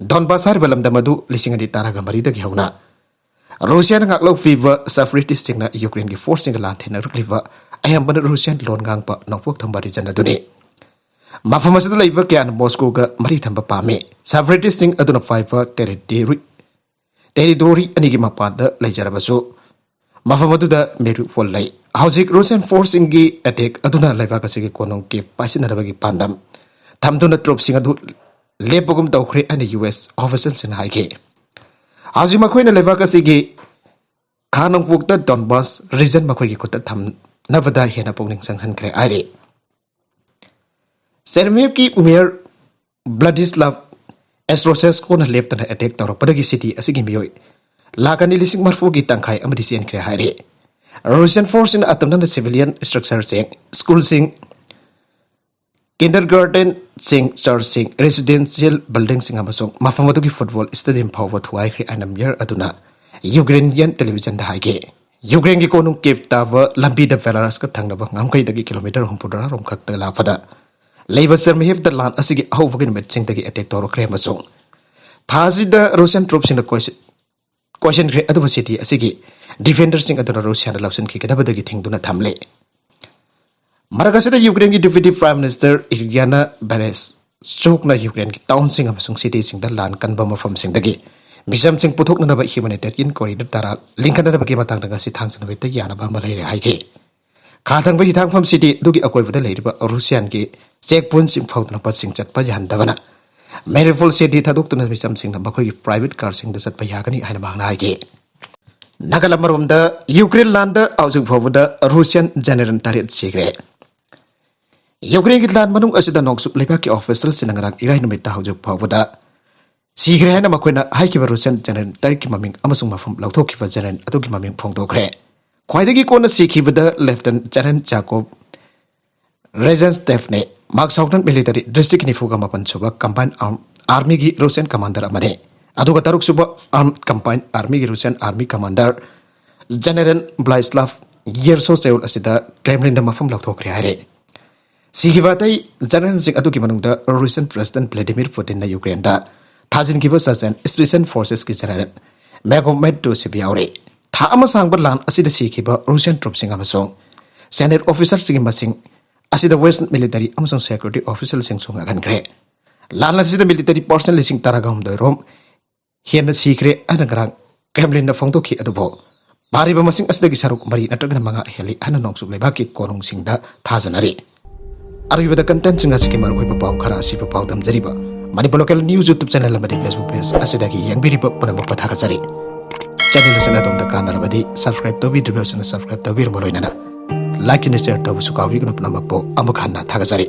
ꯗꯣꯟꯕꯥꯁ ꯍꯥꯏꯔꯤꯕ ꯂꯝꯗꯝ ꯑꯗꯨ ꯂꯤꯁꯤꯡ ꯑꯅꯤ ꯇꯔꯥꯒ ꯃꯔꯤꯗꯒꯤ ꯍꯧꯅ ꯔꯨꯁꯤꯌꯥꯅ ꯉꯥꯛꯂꯧ ꯄꯤꯕ ꯁꯦꯄꯔꯦꯇꯤꯁꯁꯤꯡꯅ ꯌꯨꯀ꯭ꯔꯦꯟꯒꯤ ꯐꯣꯔꯁꯁꯤꯡꯒ ꯂꯥꯟꯊꯦꯡꯅꯔꯛꯂꯤꯕ ꯑꯌꯥꯝꯕꯅ ꯔꯨꯁꯤꯌꯥꯟ ꯂꯣꯟ ꯉꯥꯡꯕ ꯅꯣꯡꯄꯣꯛ ꯊꯪꯕ ꯔꯤꯖꯟ ꯑꯗꯨꯅꯤ꯫ ꯃꯐꯝ ꯑꯁꯤꯗ ꯂꯩꯕ ꯀꯌꯥꯅ ꯃꯣꯁꯀꯣꯒ ꯃꯔꯤ ꯊꯝꯕ ꯄꯥꯝꯃꯤ꯫ ꯁꯦꯄꯔꯦꯇꯤꯁꯁꯤꯡ ꯑꯗꯨꯅ ꯄꯥꯏꯕ ꯇꯦꯔꯤꯇꯣꯔꯤ ꯇꯦꯔꯤꯇꯣꯔꯤ ꯑꯅꯤꯒꯤ ꯃꯄꯥꯟꯗ ꯂꯩꯖꯔꯕꯁꯨ, ꯃꯐꯝ ꯑꯗꯨꯗ ꯃꯦꯔꯤꯎꯄꯣꯜ ꯂꯩ꯫ ꯍꯧꯖꯤꯛ ꯔꯨꯁꯤꯌꯟ ꯐꯣꯔꯁꯁꯤꯡꯒꯤ ꯑꯦꯇꯦꯛ ꯑꯗꯨꯅ ꯂꯩꯕꯥꯛ ꯑꯁꯤꯒꯤ ꯀꯣꯅꯨꯡ ꯀꯤꯞ ꯄꯥꯏꯁꯤꯟꯅꯅꯕꯒꯤ ꯄꯥꯟꯗꯝ ꯊꯝꯗꯨꯅ ꯇ꯭ꯔꯨꯞꯁꯤꯡ ꯑꯗꯨ ꯂꯦꯞꯄꯒꯨꯝ ꯇꯧꯈ꯭ꯔꯦ ꯍꯥꯏꯅ ꯌꯨ ꯑꯦꯁ ꯑꯣꯐꯤꯁꯤꯌꯦꯜꯁꯤꯡꯅ ꯍꯥꯏꯈꯤ꯫ ꯍꯧꯖꯤꯛ ꯃꯈꯣꯏꯅ ꯂꯩꯕꯥꯛ ꯑꯁꯤꯒꯤ ꯈꯥ ꯅꯣꯡꯄꯣꯛꯇ ꯗꯣꯟꯕꯥꯁ ꯔꯤꯖꯟ ꯃꯈꯣꯏꯒꯤ ꯈꯨꯠꯇ ꯊꯝꯅꯕꯗ ꯍꯦꯟꯅ ꯄꯨꯛꯅꯤꯡ ꯆꯪꯁꯤꯟꯈ꯭ꯔꯦ ꯍꯥꯏꯔꯤ꯫ ꯆꯦꯔꯃꯤꯞꯀꯤ ꯃꯦꯌꯔ ꯕ꯭ꯂꯥꯗꯤꯁꯂꯥꯞ ꯑꯦꯁꯇ꯭ꯔꯣꯁꯦꯁꯀꯣꯅ ꯂꯦꯞꯇꯅ ꯑꯦꯇꯦꯛ ꯇꯧꯔꯛꯄꯗꯒꯤ ꯁꯤꯇꯤ ꯑꯁꯤꯒꯤ ꯃꯤꯑꯣꯏ ꯂꯥꯈ ꯑꯅꯤ ꯂꯤꯁꯤꯡ ꯃꯔꯤꯐꯨꯒꯤ ꯇꯪꯈꯥꯏ ꯑꯃꯗꯤ ꯆꯦꯟꯈ꯭ꯔꯦ ꯍꯥꯏꯔꯤ꯫ ꯔꯨꯁꯤꯌꯟ ꯐꯣꯔꯁꯁꯤꯡꯅ ꯑꯇꯝꯅꯅ ꯁꯤꯚꯤꯂꯤꯌꯟ ꯏꯁꯇ꯭ꯔꯛꯆꯔꯁꯤꯡ, ꯁ꯭ꯀꯨꯜꯁꯤꯡ, ꯀꯤꯟꯗꯔꯒꯥꯔꯇꯦꯟꯁꯤꯡ, ꯆꯔꯆꯁꯤꯡ, ꯔꯦꯁꯤꯗꯦꯟꯁꯤꯌꯦꯜ ꯕꯤꯜꯗꯤꯡꯁꯤꯡ ꯑꯃꯁꯨꯡ ꯃꯐꯝ ꯑꯗꯨꯒꯤ ꯐꯨꯠꯕꯣꯜ ꯁ꯭ꯇꯦꯗꯤꯌꯝ ꯐꯥꯎꯕ ꯊꯨꯒꯥꯏꯈ꯭ꯔꯦ ꯍꯥꯏꯅ ꯃꯦꯌꯔ ꯑꯗꯨꯅ ꯌꯨꯀ꯭ꯔꯦꯅꯤꯌꯟ ꯇꯦꯂꯤꯚꯤꯖꯟꯗ ꯍꯥꯏꯈꯤ꯫ ꯌꯨꯀ꯭ꯔꯦꯟꯒꯤ ꯀꯣꯅꯨꯡ ꯀꯤꯞ ꯇꯥꯕ ꯂꯝꯕꯤꯗ ꯕꯦꯂꯥꯔꯁꯀ ꯊꯪꯅꯕ ꯉꯝꯈꯩꯗꯒꯤ ꯀꯤꯂꯣꯃꯤꯇꯔ ꯍꯨꯝꯐꯨꯇꯔꯥ ꯔꯣꯝ ꯈꯛꯇ ꯂꯥꯞꯄꯗ ꯂꯩꯕ ꯆꯦꯔꯃꯤꯍꯤꯞꯇ ꯂꯥꯟ ꯑꯁꯤꯒꯤ ꯑꯍꯧꯕꯒꯤ ꯅꯨꯃꯤꯠꯁꯤꯡꯗꯒꯤ ꯑꯦꯇꯦꯛ ꯇꯧꯔꯛꯈ꯭ꯔꯦ ꯑꯃꯁꯨꯡ ꯊꯥ ꯑꯁꯤꯗ ꯔꯨꯁꯤꯌꯟ ꯇ꯭ꯔꯨꯞꯁꯤꯡꯅ ꯀꯣꯏꯁ-, ꯀꯣꯏꯁꯤꯟꯈ꯭ꯔꯦ, ꯑꯗꯨꯕꯨ ꯁꯤꯇꯤ ꯑꯁꯤꯒꯤ ꯗꯤꯐꯦꯟꯗꯔꯁꯤꯡ ꯑꯗꯨꯅ ꯔꯨꯁꯤꯌꯥꯅ ꯂꯧꯁꯤꯟꯈꯤꯒꯗꯕꯗꯒꯤ ꯊꯤꯡꯗꯨꯅ ꯊꯝꯂꯦ꯫ ꯃꯔꯛ ꯑꯁꯤꯗ ꯌꯨꯀ꯭ꯔꯦꯟꯒꯤ ꯗꯤꯄ꯭ꯌꯨꯇꯤ ꯄ꯭ꯔꯥꯏꯝ ꯃꯤꯅꯤꯁꯇꯔ ꯏꯔꯤꯌꯥꯅꯥ ꯕꯦꯔꯦꯁꯆꯨꯛꯅ ꯌꯨꯀ꯭ꯔꯦꯟꯒꯤ ꯇꯥꯎꯟꯁꯤꯡ ꯑꯃꯁꯨꯡ ꯁꯤꯇꯤꯁꯤꯡꯗ ꯂꯥꯟ ꯀꯟꯕ ꯃꯐꯝꯁꯤꯡꯗꯒꯤ ꯃꯤꯆꯝꯁꯤꯡ ꯄꯨꯊꯣꯛꯅꯅꯕ ꯍ꯭ꯌꯨꯃꯦꯅꯤꯇꯦꯔꯤꯌꯟ ꯀꯣꯔꯤꯗꯣꯔ ꯇꯔꯥ ꯂꯤꯡꯈꯠꯅꯅꯕꯒꯤ ꯃꯇꯥꯡꯗ ꯉꯁꯤ ꯊꯥꯡꯖ ꯅꯨꯃꯤꯠꯇ ꯌꯥꯅꯕ ꯑꯃ ꯂꯩꯔꯦ ꯍꯥꯏꯈꯤ꯫ ꯈꯥ ꯊꯪꯕ ꯍꯤꯊꯥꯡꯐꯝ ꯁꯤꯇꯤ ꯑꯗꯨꯒꯤ ꯑꯀꯣꯏꯕꯗ ꯂꯩꯔꯤꯕ ꯔꯨꯁꯤꯌꯥꯟꯒꯤ ꯆꯦꯛ ꯄꯣꯏꯟꯠꯁꯤꯡ ꯐꯥꯎꯗꯨꯅ ꯄꯣꯠꯁꯤꯡ ꯆꯠꯄ ꯌꯥꯍꯟꯗꯕꯅ ꯃꯦꯔꯤꯎꯄꯣꯜ ꯁꯤꯇꯤ ꯊꯥꯗꯣꯛꯇꯨꯅ ꯃꯤꯆꯝꯁꯤꯡꯅ ꯃꯈꯣꯏꯒꯤ ꯄ꯭ꯔꯥꯏꯚꯦꯠ ꯀꯥꯔꯁꯤꯡꯗ ꯆꯠꯄ ꯌꯥꯒꯅꯤ ꯍꯥꯏꯅ ꯃꯍꯥꯛꯅ ꯍꯥꯏꯈꯤ꯫ ꯅꯥꯒꯥꯂꯦꯟ ꯑꯃꯔꯣꯝꯗ ꯌꯨꯀ꯭ꯔꯦꯟ ꯂꯥꯟꯗ ꯍꯧꯖꯤꯛ ꯐꯥꯎꯕꯗ ꯔꯨꯁꯤꯌꯟ ꯖꯦꯅꯦꯔꯦꯜ ꯇꯔꯦꯠ ꯁꯤꯈ꯭ꯔꯦ꯫ ꯌꯨꯀ꯭ꯔꯦꯟꯒꯤ ꯂꯥꯟ ꯃꯅꯨꯡ ꯑꯁꯤꯗ ꯅꯣꯡꯆꯨꯞ ꯂꯩꯕꯥꯛꯀꯤ ꯑꯣꯐꯤꯁꯤꯌꯦꯜꯁꯤꯡꯅ ꯉꯔꯥꯡ ꯏꯔꯥꯏ ꯅꯨꯃꯤꯠꯇ ꯍꯧꯖꯤꯛ ꯐꯥꯎꯕꯗ ꯁꯤꯈ꯭ꯔꯦ ꯍꯥꯏꯅ ꯃꯈꯣꯏꯅ ꯍꯥꯏꯈꯤꯕ ꯔꯨꯁꯤꯌꯟ ꯖꯦꯅꯦꯔꯦꯜ ꯇꯔꯦꯠꯀꯤ ꯃꯃꯤꯡ ꯑꯃꯁꯨꯡ ꯃꯐꯝ ꯂꯧꯊꯣꯛꯈꯤꯕ ꯖꯦꯅꯦꯔꯦꯜ ꯑꯗꯨꯒꯤ ꯃꯃꯤꯡ ꯐꯣꯡꯗꯣꯛꯈ꯭ꯔꯦ꯫ ꯈ꯭ꯋꯥꯏꯗꯒꯤ ꯀꯣꯟꯅ ꯁꯤꯈꯤꯕꯗ ꯂꯦꯐꯇꯦꯅꯦꯟ ꯖꯦꯅꯦꯔꯦꯜ ꯖꯥꯀꯣꯕ ꯔꯦꯖꯦꯟꯁꯇꯦꯐꯅꯦ, ꯃꯥꯔꯛ ꯁꯥꯎꯗꯔꯟ ꯃꯤꯂꯤꯇꯔꯤ ꯗꯤꯁꯇ꯭ꯔꯤꯛ ꯅꯤꯐꯨꯒ ꯃꯥꯄꯟ ꯁꯨꯕ ꯀꯝꯕꯥꯏꯟ ꯑꯥꯔꯝ ꯑꯥꯔꯃꯤꯒꯤ ꯔꯨꯁꯤꯌꯟ ꯀꯃꯥꯟꯗꯔ ꯑꯃꯅꯤ꯫ ꯑꯗꯨꯒ ꯇꯔꯨꯛ ꯁꯨꯕ ꯑꯥꯔꯝ ꯀꯝꯕꯥꯏꯟ ꯑꯥꯔꯃꯤꯒꯤ ꯔꯨꯁꯤꯌꯟ ꯑꯥꯔꯃꯤ ꯀꯃꯥꯟꯗꯔ ꯖꯦꯅꯦꯔꯦꯜ ꯕ꯭ꯂꯥꯏꯁꯂꯥꯐ ꯌꯦꯔꯁꯣ ꯆꯌꯣꯜ ꯑꯁꯤꯗ ꯀ꯭ꯔꯦꯝꯂꯤꯟꯗ ꯃꯐꯝ ꯂꯧꯊꯣꯛꯈ꯭ꯔꯦ ꯍꯥꯏꯔꯦ꯫ ꯁꯤꯈꯤꯕ ꯑꯇꯩ ꯖꯦꯅꯦꯔꯦꯜꯁꯤꯡ ꯑꯗꯨꯒꯤ ꯃꯅꯨꯡꯗ ꯔꯨꯁꯤꯌꯟ ꯄ꯭ꯔꯦꯁꯤꯗꯦꯟꯠ ꯚ꯭ꯂꯥꯗꯤꯃꯤꯔ ꯄꯨꯇꯤꯟꯅ ꯌꯨꯀ꯭ꯔꯦꯟꯗ ꯊꯥꯖꯤꯟꯈꯤꯕ ꯆꯆꯦꯟ ꯁ꯭ꯄꯦꯁꯤꯌꯦꯜ ꯐꯣꯔꯁꯦꯁꯀꯤ ꯖꯦꯅꯦꯔꯦꯜ ꯃꯦꯒꯣꯃꯦꯠꯇꯨ ꯁꯤꯕ ꯌꯥꯎꯔꯦ꯫ ꯊꯥ ꯑꯃ ꯁꯥꯡꯕ ꯂꯥꯟ ꯑꯁꯤꯗ ꯁꯤꯈꯤꯕ ꯔꯨꯁꯤꯌꯥꯟ ꯇ꯭ꯔꯨꯞꯁꯤꯡ ꯑꯃꯁꯨꯡ ꯁꯦꯅꯤꯌꯔ ꯑꯣꯐꯤꯁꯔꯁꯤꯡꯒꯤ ꯃꯁꯤꯡ ꯑꯁꯤꯗ ꯋꯦꯁ꯭ꯠ ꯃꯤꯂꯤꯇꯔꯤ ꯑꯃꯁꯨꯡ ꯁꯦꯀ꯭ꯌꯨꯔꯤꯇꯤ ꯑꯣꯐꯤꯁꯤꯌꯦꯜꯁꯤꯡꯁꯨ ꯉꯥꯛꯍꯟꯈ꯭ꯔꯦ꯫ ꯂꯥꯟ ꯑꯁꯤꯗ ꯃꯤꯂꯤꯇꯔꯤ ꯄꯔꯁꯅꯦꯜ ꯂꯤꯁꯤꯡ ꯇꯔꯥꯒ ꯍꯨꯝꯗꯣꯏ ꯔꯣꯝ ꯍꯦꯟꯅ ꯁꯤꯈ꯭ꯔꯦ ꯍꯥꯏꯅ ꯉꯔꯥꯡ ꯀ꯭ꯔꯦꯝꯂꯤꯟꯅ ꯐꯣꯡꯗꯣꯛꯈꯤ꯫ ꯑꯗꯨꯕꯨ ꯄꯥꯔꯤꯕ ꯃꯁꯤꯡ ꯑꯁꯤꯗꯒꯤ ꯁꯔꯨꯛ ꯃꯔꯤ ꯅꯠꯇ꯭ꯔꯒꯅ ꯃꯉꯥ ꯍꯦꯜꯂꯤ ꯍꯥꯏꯅ ꯅꯣꯡꯆꯨꯞ ꯂꯩꯕꯥꯛꯀꯤ ꯀꯣꯅꯨꯡꯁꯤꯡꯗ ꯊꯥꯖꯅꯔꯤ꯫ ꯑꯔꯣꯏꯕꯗ ꯀꯟꯇꯦꯟꯁꯤꯡ ꯑꯁꯤꯒꯤ ꯃꯔꯨꯑꯣꯏꯕ ꯄꯥꯎ ꯈꯔ ꯑꯁꯤꯕꯨ ꯄꯥꯎꯗꯝꯖꯔꯤꯕ Manipur local news YouTube channel ꯑꯃꯗꯤ ꯐꯦꯁꯕꯨꯛ ꯄꯦꯖ ꯑꯁꯤꯗꯒꯤ ꯌꯦꯡꯕꯤꯔꯤꯕ ꯄꯨꯝꯅꯃꯛꯄꯨ ꯊꯥꯒꯠꯆꯔꯤ꯫ ꯆꯦꯅꯦꯜ ꯑꯁꯤꯅ ꯑꯗꯣꯝꯗ ꯀꯥꯟꯅꯔꯕꯗꯤ ꯁꯕꯁꯀ꯭ꯔꯥꯏꯕ ꯇꯧꯕꯤꯗ꯭ꯔꯤꯕꯁꯤꯡꯅ ꯁꯕꯁꯀ꯭ꯔꯥꯏꯕ ꯇꯧꯕꯤꯔꯝꯕ ꯂꯣꯏꯅꯅ ꯂꯥꯏꯛ ꯑꯃꯗꯤ ꯁꯦꯌꯔ ꯇꯧꯕꯁꯨ ꯀꯥꯎꯕꯤꯒꯅꯨ꯫ ꯄꯨꯝꯅꯃꯛꯄꯨ ꯑꯃꯨꯛ ꯍꯟꯅ ꯊꯥꯒꯠꯆꯔꯤ꯫